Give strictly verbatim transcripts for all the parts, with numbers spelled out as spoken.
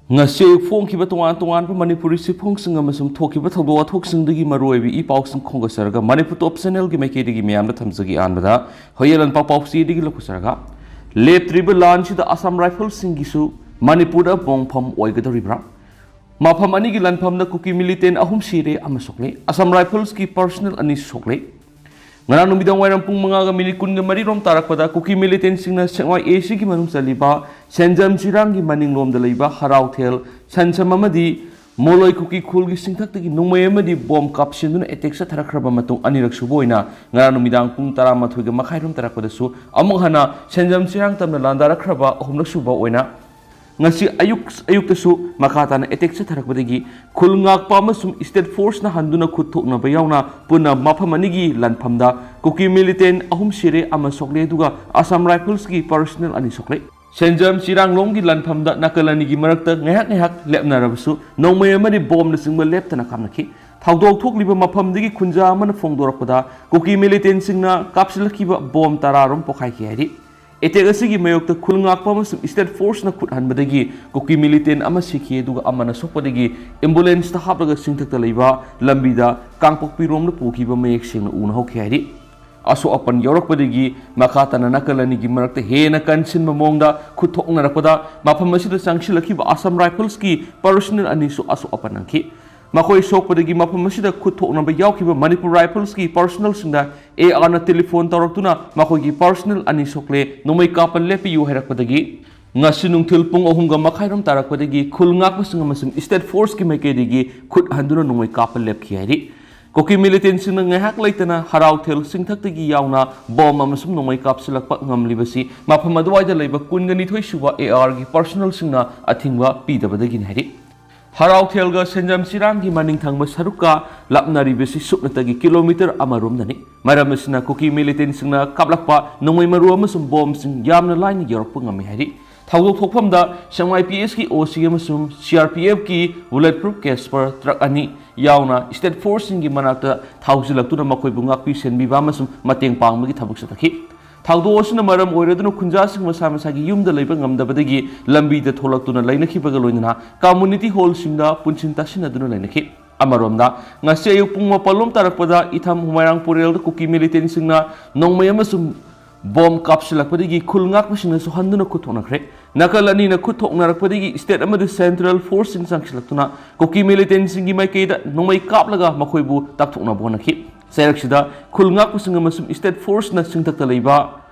ꯉꯁꯤ ꯑꯌꯨꯛ ꯐꯣꯡꯈꯤꯕ ꯇꯣꯉꯥꯟ ꯇꯣꯉꯥꯟꯕ ꯃꯅꯤꯄꯨꯔꯤ ꯆꯦꯐꯣꯡꯁꯤꯡ ꯑꯃꯁꯨꯡ ꯊꯣꯛꯈꯤꯕ ꯊꯧꯗꯣꯛ ꯋꯥꯊꯣꯛꯁꯤꯡꯗꯒꯤ ꯃꯔꯨꯑꯣꯏꯕ ꯏ ꯄꯥꯎꯁꯤꯡ ꯈꯣꯝꯒꯠꯆꯔꯒ ꯃꯅꯤꯄꯨꯔ ꯇꯣꯞ ꯆꯦꯅꯦꯜꯒꯤ ꯃꯥꯏꯀꯩꯗꯒꯤ ꯃꯌꯥꯝꯗ ꯊꯝꯖꯒꯦ꯫ ꯑꯍꯥꯟꯕꯗ ꯍꯣꯌꯦꯜ ꯂꯥꯟꯄꯥꯎ ꯄꯥꯎꯆꯦꯗꯒꯤ ꯂꯧꯈꯠꯆꯔꯒ, ꯂꯦꯞꯇ꯭ꯔꯤꯕ ꯂꯥꯟꯁꯤꯗ ꯑꯁꯥꯝ ꯔꯥꯏꯐꯜꯁꯤꯡꯒꯤꯁꯨ ꯃꯅꯤꯄꯨꯔꯗ ꯄꯣꯡꯐꯝ ꯑꯣꯏꯒꯗꯧꯔꯤꯕ꯭ꯔꯥ? ꯃꯐꯝ ꯑꯅꯤꯒꯤ ꯂꯥꯟꯐꯝꯗ ꯀꯨꯀꯤ ꯃꯤꯂꯤꯇꯦꯟ ꯑꯍꯨꯝ ꯁꯤꯔꯦ ꯑꯃ ꯁꯣꯛꯂꯦ꯫ ꯑꯁꯥꯝ ꯔꯥꯏꯐꯜꯁꯀꯤ ꯄꯔꯁꯅꯦꯜ ꯑꯅꯤ ꯁꯣꯛꯂꯦ꯫ ꯉꯔꯥꯡ ꯅꯨꯃꯤꯗꯥꯡ ꯋꯥꯏꯔꯝ ꯄꯨꯡ ꯃꯉꯥꯒ ꯃꯤꯅꯤꯠ ꯀꯨꯟꯒ ꯃꯔꯤ ꯔꯣꯝ ꯇꯥꯔꯛꯄꯗ ꯀꯨꯀꯤ ꯃꯤꯂꯤꯇꯦꯟꯁꯤꯡꯅ ꯁꯦꯛꯃꯥꯏ ꯑꯦ ꯁꯤꯒꯤ ꯃꯅꯨꯡ ꯆꯜꯂꯤꯕ ꯁꯦꯟꯖꯝ ꯆꯤꯔꯥꯡꯒꯤ ꯃꯅꯤꯡꯂꯣꯝꯗ ꯂꯩꯕ ꯍꯔꯥꯎꯊꯦꯜ, ꯁꯟꯁꯝ ꯑꯃꯗꯤ ꯃꯣꯂꯣꯏ ꯀꯨꯀꯤ ꯈꯨꯜꯒꯤ ꯆꯤꯡꯊꯛꯇꯒꯤ ꯅꯣꯡꯃꯩ ꯑꯃꯗꯤ ꯕꯣꯝ ꯀꯥꯞꯁꯤꯟꯗꯨꯅ ꯑꯦꯇꯦꯛ ꯆꯠꯊꯔꯛꯈ꯭ꯔꯕ ꯃꯇꯨꯡ, ꯑꯅꯤꯔꯛ ꯁꯨꯕ ꯑꯣꯏꯅ ꯉꯔꯥꯡ ꯅꯨꯃꯤꯗꯥꯡ ꯄꯨꯡ ꯇꯔꯥꯃꯥꯊꯣꯏꯒ ꯃꯈꯥꯏ ꯔꯣꯝ ꯇꯥꯔꯛꯄꯗꯁꯨ ꯑꯃꯨꯛ ꯍꯟꯅ ꯁꯦꯟꯖꯝ ꯆꯤꯔꯥꯡ ꯇꯝꯅ ꯂꯥꯟꯗꯥꯔꯛꯈ꯭ꯔꯕ ꯑꯍꯨꯝꯂꯛ ꯁꯨꯕ ꯑꯣꯏꯅ ꯉꯁꯤ ꯑꯌꯨꯛ, ꯑꯌꯨꯛꯇꯁꯨ ꯃꯈꯥ ꯇꯥꯅ ꯑꯦꯇꯦꯛ ꯆꯠꯊꯔꯛꯄꯗꯒꯤ ꯈꯨꯜ ꯉꯥꯛꯄ ꯑꯃꯁꯨꯡ ꯁ꯭ꯇꯦꯠ ꯐꯣꯔꯁꯅ ꯍꯟꯗꯨꯅ ꯈꯨꯠ ꯊꯣꯛꯅꯕ ꯌꯥꯎꯅ ꯄꯨꯟꯅ ꯃꯐꯝ ꯑꯅꯤꯒꯤ ꯂꯥꯟꯐꯝꯗ ꯀꯨꯀꯤ ꯃꯤꯂꯤꯇꯦꯟ ꯑꯍꯨꯝ ꯁꯤꯔꯦ ꯑꯃ ꯁꯣꯛꯂꯦ, ꯑꯗꯨꯒ ꯑꯁꯥꯝ ꯔꯥꯏꯐꯜꯁꯀꯤ ꯄꯔꯁꯅꯦꯜ ꯑꯅꯤ ꯁꯣꯛꯂꯦ꯫ ꯁꯦꯟꯖꯝ ꯆꯤꯔꯥꯡꯂꯣꯝꯒꯤ ꯂꯥꯟꯐꯝꯗ ꯅꯥꯀꯜ ꯑꯅꯤꯒꯤ ꯃꯔꯛꯇ ꯉꯥꯏꯍꯥꯛ ꯉꯥꯏꯍꯥꯛ ꯂꯦꯞꯅꯔꯕꯁꯨ ꯅꯣꯡꯃꯩ ꯑꯃꯗꯤ ꯕꯣꯝꯅꯆꯤꯡꯕ ꯂꯦꯞꯇꯅ ꯀꯥꯞꯅꯈꯤ꯫ ꯊꯧꯗꯣꯛ ꯊꯣꯛꯂꯤꯕ ꯃꯐꯝꯗꯒꯤ ꯈꯨꯟꯖꯥ ꯑꯃꯅ ꯐꯣꯡꯗꯣꯔꯛꯄꯗ ꯀꯨꯀꯤ ꯃꯤꯂꯤꯇꯦꯟꯁꯤꯡꯅ ꯀꯥꯞꯁꯤꯜꯂꯛꯈꯤꯕ ꯕꯣꯝ ꯇꯔꯥ ꯔꯣꯝ ꯄꯣꯈꯥꯏꯈꯤ ꯍꯥꯏꯔꯤ꯫ ꯑꯦꯇꯦꯛ ꯑꯁꯤꯒꯤ ꯃꯥꯌꯣꯛꯇ ꯈꯨꯜ ꯉꯥꯛꯄ ꯑꯃꯁꯨꯡ ꯁ꯭ꯇꯦꯠ ꯐꯣꯔꯁꯅ ꯈꯨꯠ ꯍꯟꯕꯗꯒꯤ ꯀꯨꯀꯤ ꯃꯤꯂꯤꯇꯦꯟ ꯑꯃ ꯁꯤꯈꯤ, ꯑꯗꯨꯒ ꯑꯃꯅ ꯁꯣꯛꯄꯗꯒꯤ ꯑꯦꯝꯕꯨꯂꯦꯟꯁꯇ ꯍꯥꯞꯂꯒ ꯆꯤꯡꯊꯛꯇ ꯂꯩꯕ ꯂꯝꯕꯤꯗ ꯀꯥꯡꯄꯣꯛꯄꯤꯔꯣꯝꯗ ꯄꯨꯈꯤꯕ ꯃꯌꯦꯛ ꯁꯦꯡꯅ ꯎꯅ ꯍꯧꯈꯤ ꯍꯥꯏꯔꯤ꯫ ꯑꯁꯣꯛ ꯑꯄꯟ ꯌꯥꯎꯔꯛꯄꯗꯒꯤ ꯃꯈꯥ ꯇꯥꯅ ꯅꯥꯀꯜ ꯑꯅꯤꯒꯤ ꯃꯔꯛꯇ ꯍꯦꯟꯅ ꯀꯟꯁꯤꯟꯕ ꯃꯑꯣꯡꯗ ꯈꯨꯠ ꯊꯣꯛꯅꯔꯛꯄꯗ ꯃꯐꯝ ꯑꯁꯤꯗ ꯆꯪꯁꯤꯜꯂꯛꯈꯤꯕ ꯑꯁꯥꯝ ꯔꯥꯏꯐꯜꯁꯀꯤ ꯄꯔꯁꯅꯦꯜ ꯑꯅꯤꯁꯨ ꯑꯁꯣꯛ ꯑꯄꯟ ꯅꯪꯈꯤ꯫ ꯃꯈꯣꯏ ꯁꯣꯛꯄꯗꯒꯤ ꯃꯐꯝ ꯑꯁꯤꯗ ꯈꯨꯠ ꯊꯣꯛꯅꯕ ꯌꯥꯎꯈꯤꯕ ꯃꯅꯤꯄꯨꯔ ꯔꯥꯏꯐꯜꯁꯀꯤ ꯄꯔꯁꯅꯦꯜꯁꯤꯡꯗ ꯑꯦ ꯑꯥꯔꯅ ꯇꯦꯂꯤꯐꯣꯟ ꯇꯧꯔꯛꯇꯨꯅ ꯃꯈꯣꯏꯒꯤ ꯄꯔꯁꯅꯦꯜ ꯑꯅꯤ ꯁꯣꯛꯂꯦ, ꯅꯣꯡꯃꯩ ꯀꯥꯞꯄ ꯂꯦꯞꯄꯤꯌꯨ ꯍꯥꯏꯔꯛꯄꯗꯒꯤ ꯉꯁꯤ ꯅꯨꯡꯊꯤꯜ ꯄꯨꯡ ꯑꯍꯨꯝꯒ ꯃꯈꯥꯏꯔꯣꯝ ꯇꯥꯔꯛꯄꯗꯒꯤ ꯈꯨꯜ ꯉꯥꯛꯄꯁꯤꯡ ꯑꯃꯁꯨꯡ ꯁ꯭ꯇꯦꯠ ꯐꯣꯔꯁꯀꯤ ꯃꯥꯏꯀꯩꯗꯒꯤ ꯈꯨꯠ ꯍꯟꯗꯨꯅ ꯅꯣꯡꯃꯩ ꯀꯥꯞꯄ ꯂꯦꯞꯈꯤ ꯍꯥꯏꯔꯤ꯫ ꯀꯨꯀꯤ ꯃꯤꯂꯤꯇꯦꯟꯁꯤꯡꯅ ꯉꯥꯏꯍꯥꯛ ꯂꯩꯇꯅ ꯍꯔꯥꯎꯊꯦꯜ ꯆꯤꯡꯊꯛꯇꯒꯤ ꯌꯥꯎꯅ ꯕꯣꯝ ꯑꯃꯁꯨꯡ ꯅꯣꯡꯃꯩ ꯀꯥꯞꯁꯤꯜꯂꯛꯄ ꯉꯝꯂꯤꯕꯁꯤ ꯃꯐꯝ ꯑꯗꯨꯋꯥꯏꯗ ꯂꯩꯕ ꯀꯨꯟꯒ ꯅꯤꯊꯣꯏ ꯁꯨꯕ ꯑꯦ ꯑꯥꯔꯒꯤ ꯄꯔꯁꯅꯦꯜꯁꯤꯡꯅ ꯑꯊꯤꯡꯕ ꯄꯤꯗꯕꯗꯒꯤꯅꯤ ꯍꯥꯏꯔꯤ꯫ ꯍꯔꯥꯎꯊꯦꯜꯒ ꯁꯦꯟꯖꯝ ꯆꯤꯔꯥꯡꯒꯤ ꯃꯅꯤꯡ ꯊꯪꯕ ꯁꯔꯨꯛꯀ ꯂꯥꯞꯅꯔꯤꯕꯁꯤ ꯁꯨꯞꯅꯇꯒꯤ ꯀꯤꯂꯣꯃꯤꯇꯔ ꯑꯃꯔꯣꯝꯗꯅꯤ꯫ ꯃꯔꯝ ꯑꯁꯤꯅ ꯀꯨꯀꯤ ꯃꯤꯂꯤꯇꯦꯟꯁꯤꯡꯅ ꯀꯥꯞꯂꯛꯄ ꯅꯣꯡꯃꯩ ꯃꯔꯨ ꯑꯃꯁꯨꯡ ꯕꯣꯝꯁꯤꯡ ꯌꯥꯝꯅ ꯂꯥꯏꯅ ꯌꯧꯔꯛꯄ ꯉꯝꯃꯤ ꯍꯥꯏꯔꯤ꯫ ꯊꯧꯗꯣꯛ ꯊꯣꯛꯐꯝꯗ ꯁꯦꯛꯃꯥꯏ ꯄꯤ ꯑꯦꯁꯀꯤ ꯑꯣ ꯁꯤ ꯑꯃꯁꯨꯡ ꯁꯤ ꯑꯥꯔ ꯄꯤ ꯑꯦꯐꯀꯤ ꯕꯨꯂꯦꯠ ꯄ꯭ꯔꯨꯐ ꯀꯦꯁꯄꯔ ꯇ꯭ꯔꯛ ꯑꯅꯤ ꯌꯥꯎꯅ ꯁ꯭ꯇꯦꯠ ꯐꯣꯔꯁꯁꯤꯡꯒꯤ ꯃꯅꯥꯛꯇ ꯊꯧꯖꯤꯜꯂꯛꯇꯨꯅ ꯃꯈꯣꯏꯕꯨ ꯉꯥꯛꯄꯤ ꯁꯦꯟꯕꯤꯕ ꯑꯃꯁꯨꯡ ꯃꯇꯦꯡ ꯄꯥꯡꯕꯒꯤ ꯊꯕꯛ ꯆꯠꯊꯈꯤ꯫ ꯊꯧꯗꯣꯛ ꯑꯁꯤꯅ ꯃꯔꯝ ꯑꯣꯏꯔꯗꯨꯅ ꯈꯨꯟꯖꯥꯁꯤꯡ ꯃꯁꯥ ꯃꯁꯥꯒꯤ ꯌꯨꯝꯗ ꯂꯩꯕ ꯉꯝꯗꯕꯗꯒꯤ ꯂꯝꯕꯤꯗ ꯊꯣꯛꯂꯛꯇꯨꯅ ꯂꯩꯅꯈꯤꯕꯒ ꯂꯣꯏꯅꯅ ꯀꯝꯃꯨꯅꯤꯇꯤ ꯍꯣꯜꯁꯤꯡꯗ ꯄꯨꯟꯁꯤꯟ ꯇꯥꯁꯤꯟꯅꯗꯨꯅ ꯂꯩꯅꯈꯤ꯫ ꯑꯃꯔꯣꯝꯗ, ꯉꯁꯤ ꯑꯌꯨꯛ ꯄꯨꯡ ꯃꯥꯄꯜ ꯂꯣꯝ ꯇꯥꯔꯛꯄꯗ ꯏꯊꯝ ꯍꯨꯃꯥꯏꯔꯥꯡ ꯄꯨꯔꯦꯜꯗ ꯀꯨꯀꯤ ꯃꯤꯂꯤꯇꯦꯟꯁꯤꯡꯅ ꯅꯣꯡꯃꯩ ꯑꯃꯁꯨꯡ ꯕꯣꯝ ꯀꯥꯞꯁꯤꯜꯂꯛꯄꯗꯒꯤ ꯈꯨꯜ ꯉꯥꯛꯄꯁꯤꯡꯅꯁꯨ ꯍꯟꯗꯨꯅ ꯈꯨꯠ ꯊꯣꯛꯅꯈ꯭ꯔꯦ꯫ ꯅꯥꯀꯜ ꯑꯅꯤꯅ ꯈꯨꯠ ꯊꯣꯛꯅꯔꯛꯄꯗꯒꯤ ꯁ꯭ꯇꯦꯠ ꯑꯃꯗꯤ ꯁꯦꯟꯇ꯭ꯔꯦꯜ ꯐꯣꯔꯁꯁꯤꯡ ꯆꯪꯁꯤꯜꯂꯛꯇꯨꯅ ꯀꯨꯀꯤ ꯃꯤꯂꯤꯇꯦꯟꯁꯤꯡꯒꯤ ꯃꯥꯏꯀꯩꯗ ꯅꯣꯡꯃꯩ ꯀꯥꯞꯂꯒ ꯃꯈꯣꯏꯕꯨ ꯇꯥꯛꯊꯣꯛꯅꯕ ꯍꯣꯠꯅꯈꯤ꯫ ꯆꯩꯔꯛꯁꯤꯗ ꯈꯨꯜ ꯉꯥꯛꯄꯁꯤꯡ ꯑꯃꯁꯨꯡ ꯁ꯭ꯇꯦꯠ ꯐꯣꯔꯁꯅ ꯆꯤꯡꯊꯛꯇ ꯂꯩꯕ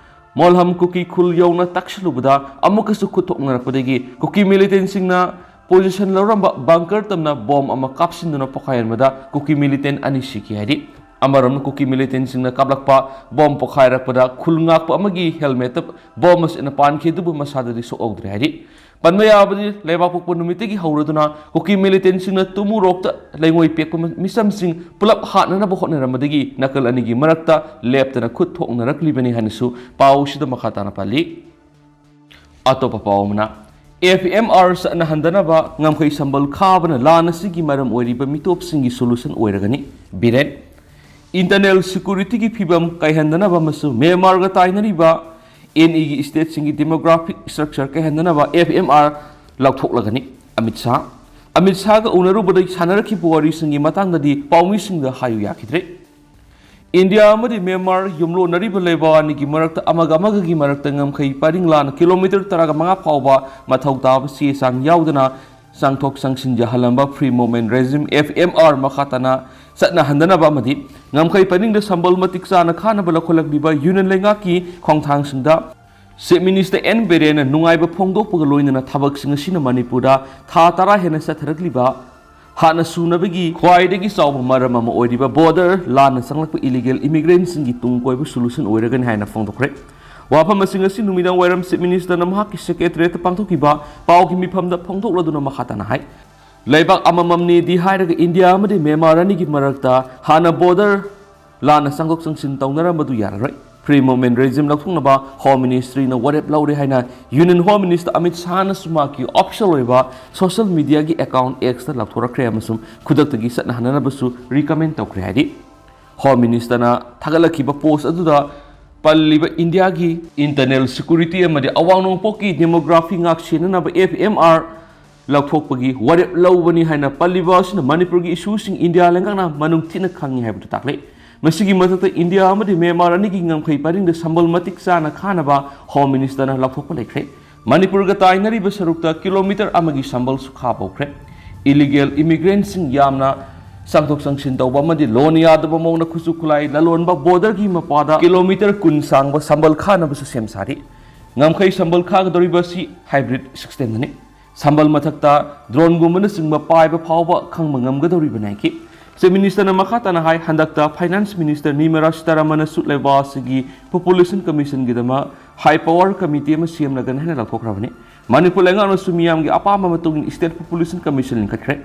ꯃꯣꯜꯍꯝ ꯀꯨꯀꯤ ꯈꯨꯜ ꯌꯧꯅ ꯇꯛꯁꯤꯜꯂꯨꯕꯗ ꯑꯃꯨꯛꯀꯁꯨ ꯈꯨꯠ ꯊꯣꯛꯅꯔꯛꯄꯗꯒꯤ ꯀꯨꯀꯤ ꯃꯤꯂꯤꯇꯦꯟꯁꯤꯡꯅ ꯄꯣꯖꯤꯁꯟ ꯂꯧꯔꯝꯕ ꯕꯪꯀꯔ ꯇꯝꯅ ꯕꯣꯝ ꯑꯃ ꯀꯥꯞꯁꯤꯟꯗꯨꯅ ꯄꯣꯈꯥꯏꯍꯟꯕꯗ ꯀꯨꯀꯤ ꯃꯤꯂꯤꯇꯦꯟ ꯑꯅꯤ ꯁꯤꯈꯤ ꯍꯥꯏꯔꯤ꯫ ꯑꯃꯔꯣꯝꯗ, ꯀꯨꯀꯤ ꯃꯤꯂꯤꯇꯦꯟꯁꯤꯡꯅ ꯀꯥꯞꯂꯛꯄ ꯕꯣꯝ ꯄꯣꯈꯥꯏꯔꯛꯄꯗ ꯈꯨꯜ ꯉꯥꯛꯄ ꯑꯃꯒꯤ ꯍꯦꯜꯃꯦꯠꯇ ꯕꯣꯝ ꯑꯁꯤꯅ ꯄꯥꯟꯈꯤ, ꯑꯗꯨꯕꯨ ꯃꯁꯥꯗꯗꯤ ꯁꯣꯛꯍꯧꯗ꯭ꯔꯦ ꯍꯥꯏꯔꯤ꯫ ꯄꯟꯕ ꯌꯥꯕꯗꯤ, ꯂꯩꯕꯥꯛꯄꯣꯛꯄ ꯅꯨꯃꯤꯠꯇꯒꯤ ꯍꯧꯔꯗꯨꯅ ꯀꯨꯀꯤ ꯃꯤꯂꯤꯇꯦꯟꯁꯤꯡꯅ ꯇꯨꯃꯨꯔꯣꯛꯇ ꯂꯩꯉꯣꯏ ꯄꯦꯛꯄ ꯃꯤꯆꯝꯁꯤꯡ ꯄꯨꯂꯞ ꯍꯥꯠꯅꯅꯕ ꯍꯣꯠꯅꯔꯝꯕꯗꯒꯤ ꯅꯥꯀꯜ ꯑꯅꯤꯒꯤ ꯃꯔꯛꯇ ꯂꯦꯞꯇꯅ ꯈꯨꯠ ꯊꯣꯛꯅꯔꯛꯂꯤꯕꯅꯤ ꯍꯥꯏꯅꯁꯨ ꯄꯥꯎꯁꯤꯗ ꯃꯈꯥ ꯇꯥꯅ ꯄꯜꯂꯤ꯫ ꯑꯇꯣꯞꯄ ꯄꯥꯎ ꯑꯃꯅ, ꯑꯦꯐ ꯑꯦꯝ ꯑꯥꯔ ꯆꯠꯅꯍꯟꯗꯅꯕ ꯉꯝꯈꯩ ꯁꯝꯕꯜ ꯈꯥꯕꯅ ꯂꯥꯟ ꯑꯁꯤꯒꯤ ꯃꯔꯝ ꯑꯣꯏꯔꯤꯕ ꯃꯤꯇꯣꯞꯁꯤꯡꯒꯤ ꯁꯣꯂꯨꯁꯟ ꯑꯣꯏꯔꯒꯅꯤ꯫ ꯕꯤꯔꯦꯟ꯫ ꯏꯟꯇꯔꯅꯦꯜ ꯁꯦꯀ꯭ꯌꯨꯔꯤꯇꯤꯒꯤ ꯐꯤꯕꯝ ꯀꯥꯏꯍꯟꯗꯅꯕ ꯑꯃꯁꯨꯡ ꯃ꯭ꯌꯥꯟꯃꯥꯔꯒ ꯇꯥꯏꯅꯔꯤꯕ ꯑꯦꯟ ꯏꯒꯤ ꯁ꯭ꯇꯦꯠꯁꯤꯡꯒꯤ ꯗꯦꯃꯣꯒ꯭ꯔꯥꯐꯤꯛ ꯁ꯭ꯇ꯭ꯔꯛꯆꯔ ꯀꯥꯏꯍꯟꯗꯅꯕ ꯑꯦꯐ ꯑꯦꯝ ꯑꯥꯔ ꯂꯧꯊꯣꯛꯂꯒꯅꯤ꯫ ꯑꯃꯤꯠ ꯁꯥꯍ꯫ ꯑꯃꯤꯠ ꯁꯥꯍꯒ ꯎꯅꯔꯨꯕꯗ ꯁꯥꯟꯅꯔꯛꯈꯤꯕ ꯋꯥꯔꯤꯁꯤꯡꯒꯤ ꯃꯇꯥꯡꯗꯗꯤ ꯄꯥꯎꯃꯤꯁꯤꯡꯗ ꯍꯥꯏꯌꯨ ꯌꯥꯈꯤꯗ꯭ꯔꯦ꯫ ꯏꯟꯗꯤꯌꯥ ꯑꯃꯗꯤ ꯃ꯭ꯌꯥꯟꯃꯥꯔ ꯌꯨꯝꯂꯣꯟꯅꯔꯤꯕ ꯂꯩꯕꯥꯛ ꯑꯅꯤꯒꯤ ꯃꯔꯛꯇ ꯑꯃꯒ ꯑꯃꯒꯒꯤ ꯃꯔꯛꯇ ꯉꯝꯈꯩ ꯄꯔꯤꯡ ꯂꯥꯟꯅ ꯀꯤꯂꯣꯃꯤꯇꯔ ꯇꯔꯥꯒ ꯃꯉꯥ ꯐꯥꯎꯕ ꯃꯊꯧ ꯇꯥꯕ ꯆꯦ ꯆꯥꯡ ꯌꯥꯎꯗꯅ ꯆꯪꯊꯣꯛ ꯆꯪꯁꯤꯟ ꯌꯥꯍꯜꯂꯝꯕ free movement regime, F M R, ꯃꯈꯥ ꯇꯥꯅ ꯆꯠꯅꯍꯟꯗꯅꯕ ꯑꯃꯗꯤ ꯉꯝꯈꯩ ꯄꯔꯤꯡꯗ ꯁꯝꯕꯜ ꯃꯇꯤꯛ ꯆꯥꯅ ꯈꯥꯅꯕ ꯂꯧꯈꯠꯂꯛꯂꯤꯕ ꯌꯨꯅꯤꯌꯟ ꯂꯩꯉꯥꯛꯀꯤ ꯈꯣꯡꯊꯥꯡꯁꯤꯡꯗ ꯆꯤꯐ ꯃꯤꯅꯤꯁꯇꯔ ꯑꯦꯟ ꯕꯤꯔꯦꯟꯅ ꯅꯨꯡꯉꯥꯏꯕ ꯐꯣꯡꯗꯣꯛꯄꯒ ꯂꯣꯏꯅꯅ ꯊꯕꯛꯁꯤꯡ ꯑꯁꯤꯅ ꯃꯅꯤꯄꯨꯔꯗ ꯊꯥ ꯇꯔꯥ ꯍꯦꯟꯅ ꯆꯠꯊꯔꯛꯂꯤꯕ ꯍꯥꯟꯅ ꯁꯨꯅꯕꯒꯤ ꯈ꯭ꯋꯥꯏꯗꯒꯤ ꯆꯥꯎꯕ ꯃꯔꯝ ꯑꯃ ꯑꯣꯏꯔꯤꯕ ꯕꯣꯔꯗꯔ ꯂꯥꯟꯅ ꯆꯪꯂꯛꯄ ꯏꯂꯤꯒꯦꯜ ꯏꯃꯤꯒ꯭ꯔꯦꯟꯠꯁꯤꯡꯒꯤ ꯇꯨꯡ ꯀꯣꯏꯕ ꯁꯣꯂꯨꯁꯟ ꯑꯣꯏꯔꯒꯅꯤ ꯍꯥꯏꯅ ꯐꯣꯡꯗꯣꯛꯈ꯭ꯔꯦ꯫ ꯋꯥꯐꯝꯁꯤꯡ ꯑꯁꯤ ꯅꯨꯃꯤꯗꯥꯡ ꯋꯥꯏꯔꯝ ꯆꯤꯐ ꯃꯤꯅꯤꯁꯇꯔꯅ ꯃꯍꯥꯛꯀꯤ ꯁꯦꯀ꯭ꯔꯦꯇꯔꯤꯌꯦꯠꯇ ꯄꯥꯡꯊꯣꯛꯈꯤꯕ ꯄꯥꯎꯒꯤ ꯃꯤꯐꯝꯗ ꯐꯣꯡꯗꯣꯛꯂꯗꯨꯅ ꯃꯈꯥ ꯇꯥꯅ ꯍꯥꯏ, ꯂꯩꯕꯥꯛ ꯑꯃꯃꯝꯅꯦꯗꯤ ꯍꯥꯏꯔꯒ ꯏꯟꯗꯤꯌꯥ ꯑꯃꯗꯤ ꯃ꯭ꯌꯥꯟꯃꯥꯔ ꯑꯅꯤꯒꯤ ꯃꯔꯛꯇ ꯍꯥꯟꯅ ꯕꯣꯔꯗꯔ ꯂꯥꯟꯅ ꯆꯪꯊꯣꯛ ꯆꯪꯁꯤꯟ ꯇꯧꯅꯔꯝꯕꯗꯨ ꯌꯥꯔꯔꯣꯏ꯫ ꯐ꯭ꯔꯤ ꯃꯨꯚꯃꯦꯟꯠ ꯔꯦꯖꯤꯝ ꯂꯧꯊꯣꯛꯅꯕ ꯍꯣꯝ ꯃꯤꯅꯤꯁꯇ꯭ꯔꯤꯅ ꯋꯥꯔꯦꯞ ꯂꯧꯔꯦ ꯍꯥꯏꯅ ꯌꯨꯅꯤꯌꯟ ꯍꯣꯝ ꯃꯤꯅꯤꯁꯇꯔ ꯑꯃꯤꯠ ꯁꯥꯍꯅꯁꯨ ꯃꯍꯥꯛꯀꯤ ꯑꯣꯐꯤꯁꯤꯌꯦꯜ ꯑꯣꯏꯕ ꯁꯣꯁꯤꯌꯦꯜ ꯃꯤꯗꯤꯌꯥꯒꯤ ꯑꯦꯀꯥꯎꯟꯠ ꯑꯦꯛꯁꯇ ꯂꯥꯎꯊꯣꯔꯛꯈ꯭ꯔꯦ ꯑꯃꯁꯨꯡ ꯈꯨꯗꯛꯇꯒꯤ ꯆꯠꯅꯍꯟꯅꯅꯕꯁꯨ ꯔꯤꯀꯃꯦꯟ ꯇꯧꯈ꯭ꯔꯦ ꯍꯥꯏꯔꯤ꯫ ꯍꯣꯝ ꯃꯤꯅꯤꯁꯇꯔꯅ ꯊꯥꯒꯠꯂꯛꯈꯤꯕ ꯄꯣꯁꯠ ꯑꯗꯨꯗ ꯄꯜꯂꯤꯕ ꯏꯟꯗꯤꯌꯥꯒꯤ ꯏꯟꯇꯔꯅꯦꯜ ꯁꯦꯀ꯭ꯌꯨꯔꯤꯇꯤ ꯑꯃꯗꯤ ꯑꯋꯥꯡ ꯅꯣꯡꯄꯣꯛꯀꯤ ꯗꯦꯃꯣꯒ꯭ꯔꯥꯐꯤ ꯉꯥꯛ ꯁꯦꯟꯅꯅꯕ ꯑꯦꯐ ꯑꯦꯝ ꯑꯥꯔ ꯂꯧꯊꯣꯛꯄꯒꯤ ꯋꯥꯔꯦꯞ ꯂꯧꯕꯅꯤ ꯍꯥꯏꯅ ꯄꯜꯂꯤꯕ ꯑꯁꯤꯅ ꯃꯅꯤꯄꯨꯔꯒꯤ ꯏꯁꯨꯁꯤꯡ ꯏꯟꯗꯤꯌꯥ ꯂꯩꯉꯥꯛꯅ ꯃꯅꯨꯡ ꯊꯤꯅ ꯈꯪꯉꯤ ꯍꯥꯏꯕꯗꯨ ꯇꯥꯛꯂꯦ꯫ ꯃꯁꯤꯒꯤ ꯃꯊꯛꯇ ꯏꯟꯗꯤꯌꯥ ꯑꯃꯗꯤ ꯃ꯭ꯌꯥꯟꯃꯥꯔ ꯑꯅꯤꯒꯤ ꯉꯝꯈꯩ ꯄꯔꯤꯡꯗ ꯁꯝꯕꯜ ꯃꯇꯤꯛ ꯆꯥꯅ ꯈꯥꯅꯕ ꯍꯣꯝ ꯃꯤꯅꯤꯁꯇꯔꯅ ꯂꯥꯎꯊꯣꯛꯄ ꯂꯩꯈ꯭ꯔꯦ꯫ ꯃꯅꯤꯄꯨꯔꯒ ꯇꯥꯏꯅꯔꯤꯕ ꯁꯔꯨꯛꯇ ꯀꯤꯂꯣꯃꯤꯇꯔ ꯑꯃꯒꯤ ꯁꯝꯕꯜꯁꯨ ꯈꯥꯕ ꯍꯧꯈ꯭ꯔꯦ꯫ ꯏꯂꯤꯒꯦꯜ ꯏꯃꯤꯒ꯭ꯔꯦꯟꯁꯤꯡ ꯌꯥꯝꯅ ꯆꯪꯊꯣꯛ ꯆꯪꯁꯤꯟ ꯇꯧꯕ ꯑꯃꯗꯤ ꯂꯣꯟ ꯌꯥꯗꯕ ꯃꯑꯣꯡꯗ ꯈꯨꯠꯁꯨ ꯈꯨꯠꯂꯥꯏ ꯂꯂꯣꯟꯕ ꯕꯣꯔꯗꯔꯒꯤ ꯃꯄꯥꯗ ꯀꯤꯂꯣꯃꯤꯇꯔ ꯀꯨꯟ ꯁꯥꯡꯕ ꯁꯝꯕꯜ ꯈꯥꯅꯕꯁꯨ ꯁꯦꯝ ꯁꯥꯔꯤ꯫ ꯉꯝꯈꯩ ꯁꯝꯕꯜ ꯈꯥꯒꯗꯧꯔꯤꯕ ꯑꯁꯤ ꯍꯥꯏꯕ꯭ꯔꯤꯠ ꯁꯤꯁꯇꯦꯝꯗꯅꯤ꯫ ꯁꯝꯕꯜ ꯃꯊꯛꯇ ꯗ꯭ꯔꯣꯟꯒꯨꯝꯕꯅꯆꯤꯡꯕ ꯄꯥꯏꯕ ꯐꯥꯎꯕ ꯈꯪꯕ ꯉꯝꯒꯗꯧꯔꯤꯕꯅꯤ ꯍꯥꯏꯈꯤ꯫ ꯆꯤꯐ ꯃꯤꯅꯤꯁꯇꯔꯅ ꯃꯈꯥ ꯇꯥꯅ ꯍꯥꯏ, ꯍꯟꯗꯛꯇ ꯐꯥꯏꯅꯥꯟꯁ ꯃꯤꯅꯤꯁꯇꯔ ꯅꯤꯔꯃꯂꯥ ꯁꯤꯇꯥꯔꯥꯃꯟꯅꯁꯨ ꯂꯩꯕꯥꯛ ꯑꯁꯤꯒꯤ ꯄꯣꯄꯨꯂꯦꯁꯟ ꯀꯃꯤꯁꯟꯒꯤꯗꯃꯛ ꯍꯥꯏ ꯄꯋꯥꯔ ꯀꯃꯤꯇꯤ ꯑꯃ ꯁꯦꯝꯂꯒꯅꯤ ꯍꯥꯏꯅ ꯂꯥꯎꯊꯣꯛꯈ꯭ꯔꯕꯅꯤ꯫ ꯃꯅꯤꯄꯨꯔ ꯂꯩꯉꯥꯛꯅꯁꯨ ꯃꯤꯌꯥꯝꯒꯤ ꯑꯄꯥꯝꯕ ꯃꯇꯨꯡ ꯏꯟꯅ ꯁ꯭ꯇꯦꯠ ꯄꯣꯄꯨꯂꯦꯁꯟ ꯀꯃꯤꯁꯟ ꯂꯤꯡꯈꯠꯈ꯭ꯔꯦ꯫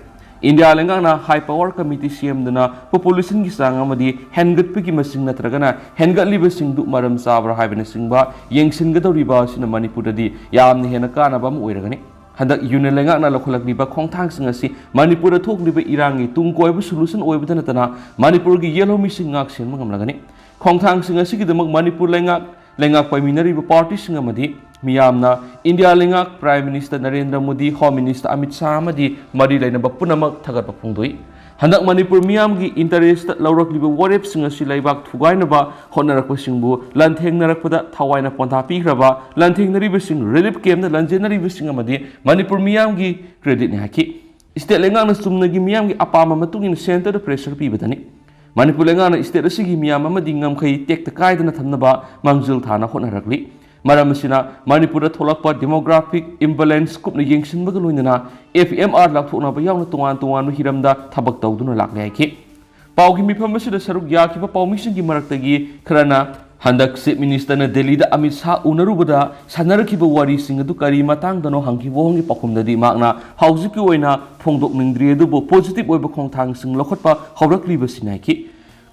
ꯏꯟꯗꯤꯌꯥ ꯂꯩꯉꯥꯛꯅ ꯍꯥꯏ ꯄꯋꯥꯔ ꯀꯃꯤꯇꯤ ꯁꯦꯝꯗꯨꯅ ꯄꯣꯄꯨꯂꯦꯁꯟꯒꯤ ꯆꯥꯡ ꯑꯃꯗꯤ ꯍꯦꯟꯒꯠꯄꯒꯤ ꯃꯁꯤꯡ ꯅꯠꯇ꯭ꯔꯒꯅ ꯍꯦꯟꯒꯠꯂꯤꯕꯁꯤꯡꯗꯨ ꯃꯔꯝ ꯆꯥꯕ꯭ꯔꯥ ꯍꯥꯏꯕꯅꯆꯤꯡꯕ ꯌꯦꯡꯁꯤꯟꯒꯗꯧꯔꯤꯕ ꯑꯁꯤꯅ ꯃꯅꯤꯄꯨꯔꯗꯗꯤ ꯌꯥꯝꯅ ꯍꯦꯟꯅ ꯀꯥꯟꯅꯕ ꯑꯃ ꯑꯣꯏꯔꯒꯅꯤ꯫ ꯍꯟꯗꯛ ꯌꯨꯅꯤꯌꯟ ꯂꯩꯉꯥꯛꯅ ꯂꯧꯈꯠꯂꯛꯂꯤꯕ ꯈꯣꯡꯊꯥꯡꯁꯤꯡ ꯑꯁꯤ ꯃꯅꯤꯄꯨꯔꯗ ꯊꯣꯛꯂꯤꯕ ꯏꯔꯥꯡꯒꯤ ꯇꯨꯡ ꯀꯣꯏꯕ ꯁꯣꯂꯨꯁꯟ ꯑꯣꯏꯕꯇ ꯅꯠꯇꯅ ꯃꯅꯤꯄꯨꯔꯒꯤ ꯌꯦꯜꯍꯧꯃꯤꯁꯤꯡ ꯉꯥꯛ ꯁꯦꯟꯕ ꯉꯝꯂꯒꯅꯤ꯫ ꯈꯣꯡꯊꯥꯡꯁꯤꯡ ꯑꯁꯤꯒꯤꯗꯃꯛ ꯃꯅꯤꯄꯨꯔ ꯂꯩꯉꯥꯛ, ꯂꯩꯉꯥꯛ ꯄꯥꯏꯃꯤꯟꯅꯔꯤꯕ ꯄꯥꯔꯇꯤꯁꯤꯡ ꯑꯃꯗꯤ ꯃꯤꯌꯥꯝꯅ ꯏꯟꯗꯤꯌꯥ ꯂꯩꯉꯥꯛ, prime minister Narendra Modi, home minister Amit Shah ꯑꯃꯗꯤ ꯃꯔꯤ ꯂꯩꯅꯕ ꯄꯨꯝꯅꯃꯛ ꯊꯥꯒꯠꯄ ꯐꯣꯡꯗꯣꯛꯏ꯫ ꯍꯟꯗꯛ ꯃꯅꯤꯄꯨꯔ ꯃꯤꯌꯥꯝꯒꯤ ꯏꯟꯇꯔꯦꯁꯇ ꯂꯧꯔꯛꯂꯤꯕ ꯋꯥꯔꯦꯞꯁꯤꯡ ꯑꯁꯤ ꯂꯩꯕꯥꯛ ꯊꯨꯒꯥꯏꯅꯕ ꯍꯣꯠꯅꯔꯛꯄꯁꯤꯡꯕꯨ ꯂꯥꯟꯊꯦꯡꯅꯔꯛꯄꯗ ꯊꯋꯥꯏꯅ ꯄꯣꯟꯊꯥ ꯄꯤꯈ꯭ꯔꯕ ꯂꯥꯟꯊꯦꯡꯅꯔꯤꯕꯁꯤꯡ, ꯔꯤꯂꯤꯐ ꯀꯦꯝꯞꯇ ꯂꯥꯟꯖꯦꯟꯅꯔꯤꯕꯁꯤꯡ ꯑꯃꯗꯤ ꯃꯅꯤꯄꯨꯔ ꯃꯤꯌꯥꯝꯒꯤ ꯀ꯭ꯔꯦꯗꯤꯠꯅꯤ ꯍꯥꯏꯈꯤ꯫ ꯁ꯭ꯇꯦꯠ ꯂꯩꯉꯥꯛꯅ ꯆꯨꯝꯅꯒꯤ ꯃꯤꯌꯥꯝꯒꯤ ꯑꯄꯥꯝꯕ ꯃꯇꯨꯡ ꯏꯟꯅ ꯁꯦꯟꯇꯔꯗ ꯄ꯭ꯔꯦꯁꯔ ꯄꯤꯕꯗꯅꯤ꯫ ꯃꯅꯤꯄꯨꯔ ꯂꯩꯉꯥꯛꯅ ꯁ꯭ꯇꯦꯠ ꯑꯁꯤꯒꯤ ꯃꯤꯌꯥꯝ ꯑꯃꯗꯤ ꯉꯝꯈꯩ ꯇꯦꯛꯇ ꯀꯥꯏꯗꯅ ꯊꯝꯅꯕ ꯃꯥꯡꯖꯤꯜ ꯊꯥꯅ ꯍꯣꯠꯅꯔꯛꯂꯤ꯫ ꯃꯔꯝ ꯑꯁꯤꯅ ꯃꯅꯤꯄꯨꯔꯗ ꯊꯣꯛꯂꯛꯄ ꯗꯦꯃꯣꯒ꯭ꯔꯥꯐꯤꯛ ꯏꯝꯕꯦꯂꯦꯟꯁ ꯀꯨꯞꯅ ꯌꯦꯡꯁꯤꯟꯕꯒ ꯂꯣꯏꯅꯅ ꯑꯦꯐ ꯑꯦꯝ ꯑꯥꯔ ꯂꯥꯎꯊꯣꯛꯅꯕ ꯌꯥꯎꯅ ꯇꯣꯉꯥꯟ ꯇꯣꯉꯥꯟꯕ ꯍꯤꯔꯝꯗ ꯊꯕꯛ ꯇꯧꯗꯨꯅ ꯂꯥꯛꯂꯦ ꯍꯥꯏꯈꯤ꯫ ꯄꯥꯎꯒꯤ ꯃꯤꯐꯝ ꯑꯁꯤꯗ ꯁꯔꯨꯛ ꯌꯥꯈꯤꯕ ꯄꯥꯎꯃꯤꯁꯤꯡꯒꯤ ꯃꯔꯛꯇꯒꯤ ꯈꯔꯅ ꯍꯟꯗꯛ ꯆꯤꯐ ꯃꯤꯅꯤꯁꯇꯔꯅ ꯗꯦꯜꯂꯤꯗ ꯑꯃꯤꯠ ꯁꯥꯍ ꯎꯅꯔꯨꯕꯗ ꯁꯥꯟꯅꯔꯛꯈꯤꯕ ꯋꯥꯔꯤꯁꯤꯡ ꯑꯗꯨ ꯀꯔꯤ ꯃꯇꯥꯡꯗꯅꯣ ꯍꯪꯈꯤꯕ ꯋꯥꯍꯪꯒꯤ ꯄꯥꯎꯈꯨꯝꯗꯗꯤ ꯃꯍꯥꯛꯅ ꯍꯧꯖꯤꯛꯀꯤ ꯑꯣꯏꯅ ꯐꯣꯡꯗꯣꯛꯅꯤꯡꯗ꯭ꯔꯤ, ꯑꯗꯨꯕꯨ ꯄꯣꯖꯤꯇꯤꯚ ꯑꯣꯏꯕ ꯈꯣꯡꯊꯥꯡꯁꯤꯡ ꯂꯧꯈꯠꯄ ꯍꯧꯔꯛꯂꯤꯕꯁꯤꯅꯤ ꯍꯥꯏꯈꯤ꯫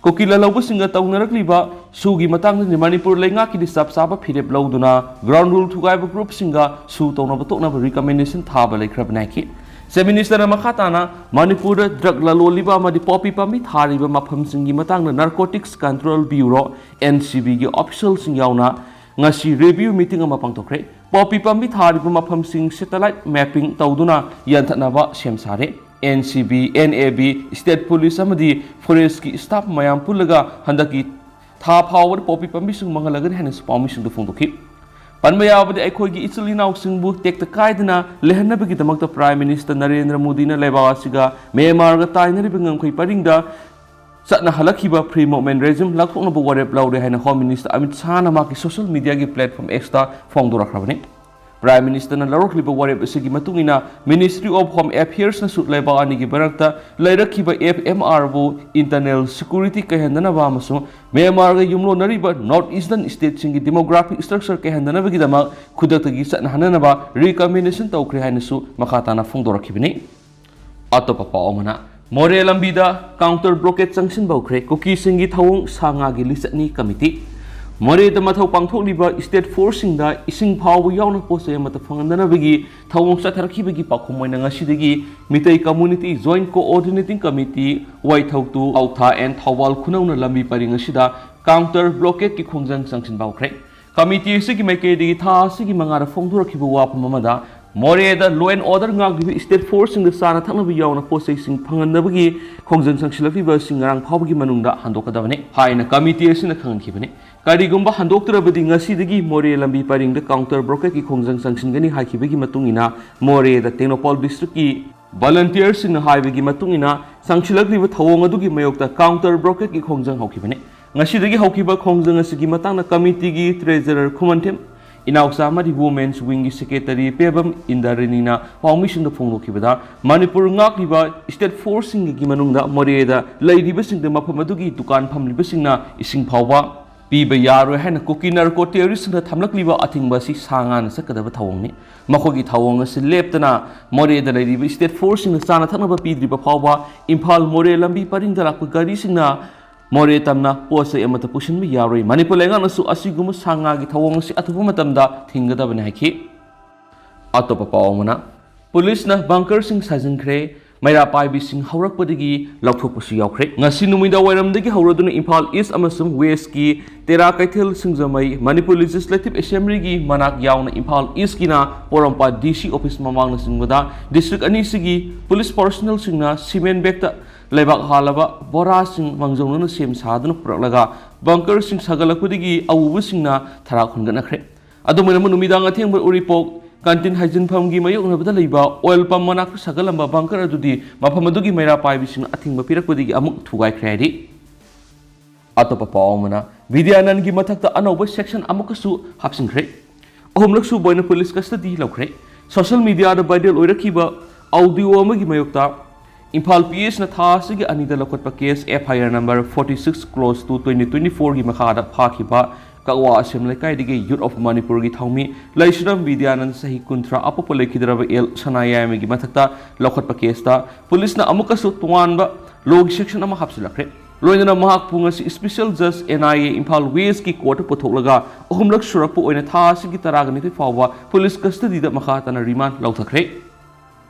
ꯀꯨꯀꯤ ꯂꯥꯜꯍꯧꯕꯁꯤꯡꯒ ꯇꯧꯅꯔꯛꯂꯤꯕ ꯁꯨꯒꯤ ꯃꯇꯥꯡꯗꯗꯤ ꯃꯅꯤꯄꯨꯔ ꯂꯩꯉꯥꯛꯀꯤꯗꯤ ꯆꯞ ꯆꯥꯕ ꯐꯤꯔꯦꯞ ꯂꯧꯗꯨꯅ ꯒ꯭ꯔꯥꯎꯟ ꯔꯨꯜ ꯊꯨꯒꯥꯏꯕ ꯒ꯭ꯔꯨꯞꯁꯤꯡꯒ ꯁꯨ ꯇꯧꯅꯕ ꯇꯣꯛꯅꯕ ꯔꯤꯀꯃꯦꯟꯗꯦꯁꯟ ꯊꯥꯕ ꯂꯩꯈ꯭ꯔꯕꯅꯤ ꯍꯥꯏꯈꯤ꯫ ꯆꯤꯐ ꯃꯤꯅꯤꯁꯇꯔꯅ ꯃꯈꯥ ꯇꯥꯅ ꯃꯅꯤꯄꯨꯔꯗ ꯗ꯭ꯔꯒ ꯂꯂꯣꯜꯂꯤꯕ ꯑꯃꯗꯤ ꯄꯣꯄꯤ ꯄꯥꯝꯕꯤ ꯊꯥꯔꯤꯕ ꯃꯐꯝꯁꯤꯡꯒꯤ ꯃꯇꯥꯡꯗ ꯅꯥꯔꯀꯣꯇꯤꯛꯁ ꯀꯟꯇ꯭ꯔꯣꯜ ꯕ꯭ꯌꯨꯔꯣ, ꯑꯦꯟ ꯁꯤ ꯕꯤꯒꯤ ꯑꯣꯐꯤꯁꯤꯌꯦꯜꯁꯤꯡ ꯌꯥꯎꯅ ꯉꯁꯤ ꯔꯤꯚ꯭ꯌꯨ ꯃꯤꯇꯤꯡ ꯑꯃ ꯄꯥꯡꯊꯣꯛꯈ꯭ꯔꯦ꯫ ꯄꯣꯄꯤ ꯄꯥꯝꯕꯤ ꯊꯥꯔꯤꯕ ꯃꯐꯝꯁꯤꯡ ꯁꯦꯇꯦꯂꯥꯏꯠ ꯃꯦꯞꯄꯤꯡ ꯇꯧꯗꯨꯅ ꯌꯥꯟꯊꯠꯅꯕ ꯁꯦꯝ ꯁꯥꯔꯦ꯫ And C B, and A B, state police ꯑꯃꯗꯤ ꯐꯣꯔꯦꯁ꯭ꯠꯀꯤ ꯁ꯭ꯇꯥꯐ ꯃꯌꯥꯝ ꯄꯨꯜꯂꯒ ꯍꯟꯗꯛꯀꯤ ꯊꯥ ꯐꯥꯎꯕꯗ ꯄꯣꯄꯤ ꯄꯥꯝꯕꯤꯁꯤꯡ ꯃꯥꯡꯍꯜꯂꯒꯅꯤ ꯍꯥꯏꯅꯁꯨ ꯄꯥꯎꯃꯤꯁꯤꯡꯗ ꯐꯣꯡꯗꯣꯛꯈꯤ꯫ ꯄꯟꯕ ꯌꯥꯕꯗꯤ, ꯑꯩꯈꯣꯏꯒꯤ ꯏꯆꯤꯜ ꯏꯅꯥꯎꯁꯤꯡꯕꯨ ꯇꯦꯛꯇ ꯀꯥꯏꯗꯅ ꯂꯩꯍꯟꯅꯕꯒꯤꯗꯃꯛꯇ ꯄ꯭ꯔꯥꯏꯝ ꯃꯤꯅꯤꯁꯇꯔ ꯅꯔꯦꯟꯗ꯭ꯔ ꯃꯣꯗꯤꯅ ꯂꯩꯕꯥꯛ ꯑꯁꯤꯒ ꯃ꯭ꯌꯥꯟꯃꯥꯔꯒ ꯇꯥꯏꯅꯔꯤꯕ ꯉꯝꯈꯩ ꯄꯔꯤꯡꯗ ꯆꯠꯅꯍꯜꯂꯛꯈꯤꯕ ꯐ꯭ꯔꯤ ꯃꯨꯚꯃꯦꯟꯠ ꯔꯦꯖꯤꯝ ꯂꯧꯊꯣꯛꯅꯕ ꯋꯥꯔꯦꯞ ꯂꯧꯔꯦ ꯍꯥꯏꯅ ꯍꯣꯝ ꯃꯤꯅꯤꯁꯇꯔ ꯑꯃꯤꯠ ꯁꯥꯍꯅ ꯃꯍꯥꯛꯀꯤ ꯁꯣꯁꯤꯌꯦꯜ ꯃꯤꯗꯤꯌꯥꯒꯤ ꯄ꯭ꯂꯦꯠꯐꯣꯔꯝ ꯑꯦꯛꯁꯇ ꯐꯣꯡꯗꯣꯔꯛꯈ꯭ꯔꯕꯅꯤ꯫ ꯄ꯭ꯔꯥꯏꯝ ꯃꯤꯅꯤꯁꯇꯔꯅ ꯂꯧꯔꯛꯂꯤꯕ ꯋꯥꯔꯦꯞ ꯑꯁꯤꯒꯤ ꯃꯇꯨꯡ ꯏꯟꯅ, ꯃꯤꯅꯤꯁꯇ꯭ꯔꯤ ꯑꯣꯐ ꯍꯣꯝ ꯑꯦꯐꯤꯌꯔꯁꯅꯁꯨ ꯂꯩꯕꯥꯛ ꯑꯅꯤꯒꯤ ꯃꯔꯛꯇ ꯂꯩꯔꯛꯈꯤꯕ ꯑꯦꯐ ꯑꯦꯝ ꯑꯥꯔꯕꯨ, ꯏꯟꯇꯔꯅꯦꯜ ꯁꯦꯀ꯭ꯌꯨꯔꯤꯇꯤ ꯀꯥꯏꯍꯟꯗꯅꯕ ꯑꯃꯁꯨꯡ ꯃ꯭ꯌꯥꯟꯃꯥꯔꯒ ꯌꯨꯝꯂꯣꯟꯅꯔꯤꯕ ꯅꯣꯔꯠ ꯏꯁꯇꯔꯟ ꯁ꯭ꯇꯦꯠꯁꯤꯡꯒꯤ ꯗꯦꯃꯣꯒ꯭ꯔꯥꯐꯤꯛ ꯁ꯭ꯇ꯭ꯔꯛꯆꯔ ꯀꯥꯏꯍꯟꯗꯅꯕꯒꯤꯗꯃꯛ ꯈꯨꯗꯛꯇꯒꯤ ꯆꯠꯅꯍꯟꯅꯅꯕ ꯔꯤꯀꯃꯦꯟꯗꯦꯁꯟ ꯇꯧꯈ꯭ꯔꯦ ꯍꯥꯏꯅꯁꯨ ꯃꯈꯥ ꯇꯥꯅ ꯐꯣꯡꯗꯣꯔꯛꯈꯤꯕꯅꯤ꯫ ꯑꯇꯣꯞꯄ ꯄꯥꯎ ꯑꯃꯅ, ꯃꯣꯔꯦ ꯂꯝꯕꯤꯗ ꯀꯥꯎꯟꯇꯔ ꯕ꯭ꯂꯣꯀꯦꯠ ꯆꯪꯁꯤꯟꯕ ꯍꯧꯈ꯭ꯔꯦ꯫ ꯀꯨꯀꯤꯁꯤꯡꯒꯤ ꯊꯧꯑꯣꯡ ꯁꯥ ꯉꯥꯒꯤ ꯂꯤꯆꯠꯅꯤ ꯀꯃꯤꯇꯤ꯫ ꯃꯣꯔꯦꯗ ꯃꯊꯧ ꯄꯥꯡꯊꯣꯛꯂꯤꯕ ꯁ꯭ꯇꯦꯠ ꯐꯣꯔꯁꯁꯤꯡꯗ ꯏꯁꯤꯡ ꯐꯥꯎꯕ ꯌꯥꯎꯅ ꯄꯣꯠ ꯆꯩ ꯑꯃꯠꯇ ꯐꯪꯍꯟꯗꯅꯕꯒꯤ ꯊꯧꯑꯣꯡ ꯆꯠꯊꯔꯛꯈꯤꯕꯒꯤ ꯄꯥꯎꯈꯨꯝ ꯑꯣꯏꯅ ꯉꯁꯤꯗꯒꯤ Meitei community joint coordinating committee, ꯋꯥꯏꯊꯧꯇꯨ, ꯀ꯭ꯋꯥꯛꯊꯥ ꯑꯦꯟ ꯊꯧꯕꯥꯜ ꯈꯨꯅꯧꯅ ꯂꯝꯕꯤ ꯄꯔꯤꯡ ꯑꯁꯤꯗ ꯀꯥꯎꯟꯇꯔ ꯕ꯭ꯂꯣꯀꯦꯠꯀꯤ ꯈꯣꯡꯖꯪ ꯆꯪꯁꯤꯟꯕ ꯍꯧꯈ꯭ꯔꯦ꯫ ꯀꯃꯤꯇꯤ ꯑꯁꯤꯒꯤ ꯃꯥꯏꯀꯩꯗꯒꯤ ꯊꯥ ꯑꯁꯤꯒꯤ ꯃꯉꯥꯗ ꯐꯣꯡꯗꯣꯔꯛꯈꯤꯕ ꯋꯥꯐꯝ ꯑꯃꯗ, ꯃꯣꯔꯦꯗ law and order ꯉꯥꯛꯂꯤꯕ ꯁ꯭ꯇꯦꯠ ꯐꯣꯔꯁꯁꯤꯡꯗ ꯆꯥꯅ ꯊꯛꯅꯕ ꯌꯥꯎꯅ ꯄꯣꯠ ꯆꯩꯁꯤꯡ ꯐꯪꯍꯟꯗꯕꯒꯤ ꯈꯣꯡꯖꯪ ꯆꯪꯁꯤꯜꯂꯛꯂꯤꯕ ꯑꯁꯤ ꯉꯔꯥꯡ ꯐꯥꯎꯕꯒꯤ ꯃꯅꯨꯡꯗ ꯍꯟꯗꯣꯛꯀꯗꯕꯅꯤ ꯍꯥꯏꯅ ꯀꯃꯤꯇꯤ ꯑꯁꯤꯅ ꯈꯪꯍꯟꯈꯤꯕꯅꯤ꯫ ꯀꯔꯤꯒꯨꯝꯕ ꯍꯟꯗꯣꯛꯇ꯭ꯔꯕꯗꯤ ꯉꯁꯤꯗꯒꯤ ꯃꯣꯔꯦ ꯂꯝꯕꯤ ꯄꯔꯤꯡꯗ ꯀꯥꯎꯟꯇꯔ ꯕ꯭ꯂꯣꯀꯦꯠꯀꯤ ꯈꯣꯡꯖꯪ ꯆꯪꯁꯤꯟꯒꯅꯤ ꯍꯥꯏꯈꯤꯕꯒꯤ ꯃꯇꯨꯡ ꯏꯟꯅ, ꯃꯣꯔꯦꯗ ꯇꯦꯡꯅꯧꯄꯜ ꯗꯤꯁꯇ꯭ꯔꯤꯛꯀꯤ ꯚꯣꯂꯨꯟꯇꯤꯌꯔꯁꯤꯡꯅ ꯍꯥꯏꯕꯒꯤ ꯃꯇꯨꯡ ꯏꯟꯅ, ꯆꯪꯁꯤꯜꯂꯛꯂꯤꯕ ꯊꯧꯑꯣꯡ ꯑꯗꯨꯒꯤ ꯃꯥꯌꯣꯛꯇ ꯀꯥꯎꯟꯇꯔ ꯕ꯭ꯂꯣꯀꯦꯠꯀꯤ ꯈꯣꯡꯖꯪ ꯍꯧꯈꯤꯕꯅꯤ꯫ ꯉꯁꯤꯗꯒꯤ ꯍꯧꯈꯤꯕ ꯈꯣꯡꯖꯪ ꯑꯁꯤꯒꯤ ꯃꯇꯥꯡꯗ ꯀꯃꯤꯇꯤꯒꯤ ꯇ꯭ꯔꯦꯖꯔꯔ ꯈꯨꯃꯟꯊꯦꯝ ꯏꯅꯥꯎꯆꯥ ꯑꯃꯗꯤ ꯋꯨꯃꯦꯟꯁ ꯋꯤꯡꯒꯤ ꯁꯦꯀ꯭ꯔꯦꯇꯔꯤ ꯄꯦꯕꯝ ꯏꯟꯗ꯭ꯔꯥꯅꯤꯅ ꯄꯥꯎꯃꯤꯁꯤꯡꯗ ꯐꯣꯡꯗꯣꯛꯈꯤꯕꯗ, ꯃꯅꯤꯄꯨꯔ ꯉꯥꯛꯂꯤꯕ ꯁ꯭ꯇꯦꯠ ꯐꯣꯔꯁꯁꯤꯡꯒꯤ ꯃꯅꯨꯡꯗ ꯃꯣꯔꯦꯗ ꯂꯩꯔꯤꯕꯁꯤꯡꯗ ꯃꯐꯝ ꯑꯗꯨꯒꯤ ꯗꯨꯀꯥꯟ ꯐꯝꯂꯤꯕꯁꯤꯡꯅ ꯏꯁꯤꯡ ꯐꯥꯎꯕ ꯄꯤꯕ ꯌꯥꯔꯣꯏ ꯍꯥꯏꯅ ꯀꯨꯀꯤ ꯅꯥꯔꯀꯣ ꯇꯦꯔꯣꯔꯤꯁꯁꯤꯡꯅ ꯊꯝꯂꯛꯂꯤꯕ ꯑꯊꯤꯡꯕ ꯑꯁꯤ ꯁꯥ ꯉꯥꯅ ꯆꯠꯀꯗꯕ ꯊꯧꯑꯣꯡꯅꯤ꯫ ꯃꯈꯣꯏꯒꯤ ꯊꯧꯑꯣꯡ ꯑꯁꯤ ꯂꯦꯞꯇꯅ ꯃꯣꯔꯦꯗ ꯂꯩꯔꯤꯕ ꯁ꯭ꯇꯦꯠ ꯐꯣꯔꯁꯁꯤꯡꯅ ꯆꯥꯅ ꯊꯛꯅꯕ ꯄꯤꯗ꯭ꯔꯤꯕ ꯐꯥꯎꯕ ꯏꯝꯐꯥꯜ ꯃꯣꯔꯦ ꯂꯝꯕꯤ ꯄꯔꯤꯡꯗ ꯂꯥꯛꯄ ꯒꯥꯔꯤꯁꯤꯡꯅ ꯃꯣꯔꯦ ꯇꯝꯅ ꯄꯣꯠ ꯆꯩ ꯑꯃꯠꯇ ꯄꯨꯁꯤꯟꯕ ꯌꯥꯔꯣꯏ꯫ ꯃꯅꯤꯄꯨꯔ ꯂꯩꯉꯥꯛꯅꯁꯨ ꯑꯁꯤꯒꯨꯝꯕ ꯁꯥ ꯉꯥꯒꯤ ꯊꯧꯑꯣꯡ ꯑꯁꯤ ꯑꯊꯨꯕ ꯃꯇꯝꯗ ꯊꯤꯡꯒꯗꯕꯅꯤ ꯍꯥꯏꯈꯤ꯫ ꯑꯇꯣꯞꯄ ꯄꯥꯎ ꯑꯃꯅ, ꯄꯨꯂꯤꯁꯅ ꯕꯪꯀꯔꯁꯤꯡ ꯁꯥꯖꯤꯟꯈ꯭ꯔꯦ꯫ ꯃꯩꯔꯥ ꯄꯥꯏꯕꯤꯁꯤꯡ ꯍꯧꯔꯛꯄꯗꯒꯤ ꯂꯧꯊꯣꯛꯄꯁꯨ ꯌꯥꯎꯈ꯭ꯔꯦ꯫ ꯉꯁꯤ ꯅꯨꯃꯤꯗꯥꯡ ꯋꯥꯏꯔꯝꯗꯒꯤ ꯍꯧꯔꯗꯨꯅ ꯏꯝꯐꯥꯜ ꯏꯁ ꯑꯃꯁꯨꯡ ꯋꯦꯁꯀꯤ ꯇꯦꯔꯥ ꯀꯩꯊꯦꯜ ꯁꯤꯡꯖꯃꯩ, ꯃꯅꯤꯄꯨꯔ ꯂꯦꯖꯤꯁꯂꯦꯇꯤꯚ ꯑꯦꯁꯦꯝꯕ꯭ꯂꯤꯒꯤ ꯃꯅꯥꯛ ꯌꯥꯎꯅ ꯏꯝꯐꯥꯜ ꯏꯁꯀꯤꯅ ꯄꯣꯔꯣꯝꯄꯥꯠ ꯗꯤ ꯁꯤ ꯑꯣꯐꯤꯁ ꯃꯃꯥꯡꯅꯆꯤꯡꯕꯗ ꯗꯤꯁꯇ꯭ꯔꯤꯛ ꯑꯅꯤꯁꯤꯒꯤ ꯄꯨꯂꯤꯁ ꯄꯥꯔꯁꯣꯅꯦꯜꯁꯤꯡꯅ ꯁꯤꯃꯦꯟ ꯕꯦꯒꯇ ꯂꯩꯕꯥꯛ ꯍꯥꯜꯂꯕ ꯕꯣꯔꯥꯁꯤꯡ ꯃꯥꯡꯖꯧꯅꯅ ꯁꯦꯝ ꯁꯥꯗꯨꯅ ꯄꯨꯔꯛꯂꯒ ꯕꯪꯀꯔꯁꯤꯡ ꯁꯥꯒꯠꯂꯛꯄꯗꯒꯤ ꯑꯎꯕꯁꯤꯡꯅ ꯊꯔꯥꯛ ꯍꯨꯟꯒꯠꯅꯈ꯭ꯔꯦ꯫ ꯑꯗꯨꯝ ꯑꯣꯏꯅꯃꯛ, ꯅꯨꯃꯤꯗꯥꯡ ꯑꯊꯦꯡꯕ ꯎꯔꯤꯄꯣꯛ ꯀꯟꯇꯤꯟ ꯍꯥꯏꯖꯤꯟꯐꯝꯒꯤ ꯃꯥꯌꯣꯛꯅꯕꯗ ꯂꯩꯕ ꯑꯣꯏꯜ ꯄꯝ ꯃꯅꯥꯛꯇ ꯁꯥꯒꯠꯂꯝꯕ ꯕꯪꯀꯔ ꯑꯗꯨꯗꯤ ꯃꯐꯝ ꯑꯗꯨꯒꯤ ꯃꯩꯔꯥ ꯄꯥꯏꯕꯤꯁꯤꯡꯅ ꯑꯊꯤꯡꯕ ꯄꯤꯔꯛꯄꯗꯒꯤ ꯑꯃꯨꯛ ꯊꯨꯒꯥꯏꯈ꯭ꯔꯦ ꯍꯥꯏꯔꯤ꯫ ꯑꯇꯣꯞꯄ ꯄꯥꯎ ꯑꯃꯅ, ꯕꯤꯗ꯭ꯌꯥꯅꯟꯗꯒꯤ ꯃꯊꯛꯇ ꯑꯅꯧꯕ ꯁꯦꯛꯁꯟ ꯑꯃꯨꯛꯀꯁꯨ ꯍꯥꯞꯆꯤꯟꯈ꯭ꯔꯦ꯫ ꯑꯍꯨꯝꯂꯛ ꯁꯨꯕ ꯑꯣꯏꯅ ꯄꯨꯂꯤꯁ ꯀꯁꯇꯗꯤ ꯂꯧꯈ꯭ꯔꯦ꯫ ꯁꯣꯁꯤꯌꯦꯜ ꯃꯤꯗꯤꯌꯥꯗ ꯚꯥꯏꯔꯦꯜ ꯑꯣꯏꯔꯛꯈꯤꯕ ꯑꯥꯎꯗꯤꯑꯣ ꯑꯃꯒꯤ ꯃꯥꯌꯣꯛꯇ ꯏꯝꯐꯥꯜ ꯄꯤ ꯑꯦꯁꯅ ꯊꯥ ꯑꯁꯤꯒꯤ ꯑꯅꯤꯗ ꯂꯧꯈꯠꯄ case F I R number forty six clause two twenty twenty four ꯒꯤ ꯃꯈꯥꯗ ꯐꯥꯈꯤꯕ ꯀꯛꯋꯥ ꯑꯁꯦꯝ ꯂꯩꯀꯥꯏꯗꯒꯤ ꯌꯨꯠ ꯑꯣꯐ ꯃꯅꯤꯄꯨꯔꯒꯤ ꯊꯧꯃꯤ ꯂꯩꯁ꯭ꯔꯝ ꯕꯤꯗ꯭ꯌꯥꯅꯟ, ꯆꯍꯤ ꯀꯨꯟꯊ꯭ꯔꯥ, ꯑꯄꯣꯛꯄ ꯂꯩꯈꯤꯗ꯭ꯔꯕ ꯑꯦꯜ ꯁꯅꯥꯌꯥꯏꯃꯒꯤ ꯃꯊꯛꯇ ꯂꯧꯈꯠꯄ ꯀꯦꯁꯇ ꯄꯨꯂꯤꯁꯅ ꯑꯃꯨꯛꯀꯁꯨ ꯇꯣꯉꯥꯟꯕ ꯂꯣꯒꯤ ꯁꯦꯛꯁꯟ ꯑꯃ ꯍꯥꯞꯆꯤꯜꯂꯛꯈ꯭ꯔꯦ꯫ ꯂꯣꯏꯅꯅ ꯃꯍꯥꯛꯄꯨ ꯉꯁꯤ ꯏꯁꯄꯤꯁꯦꯜ ꯖꯖ, ꯑꯦꯟ ꯑꯥꯏ ꯑꯦ, ꯏꯝꯐꯥꯜ ꯋꯦꯁꯀꯤ ꯀꯣꯔꯠꯇ ꯄꯨꯊꯣꯛꯂꯒ ꯑꯍꯨꯝꯂꯛ ꯁꯨꯔꯛꯄ ꯑꯣꯏꯅ ꯊꯥ ꯑꯁꯤꯒꯤ ꯇꯔꯥꯒ ꯅꯤꯊꯣꯏ ꯐꯥꯎꯕ ꯄꯨꯂꯤꯁ ꯀꯁꯇꯗꯤꯗ ꯃꯈꯥ ꯇꯥꯅ ꯔꯤꯃꯥꯟ ꯂꯧꯊꯈ꯭ꯔꯦ꯫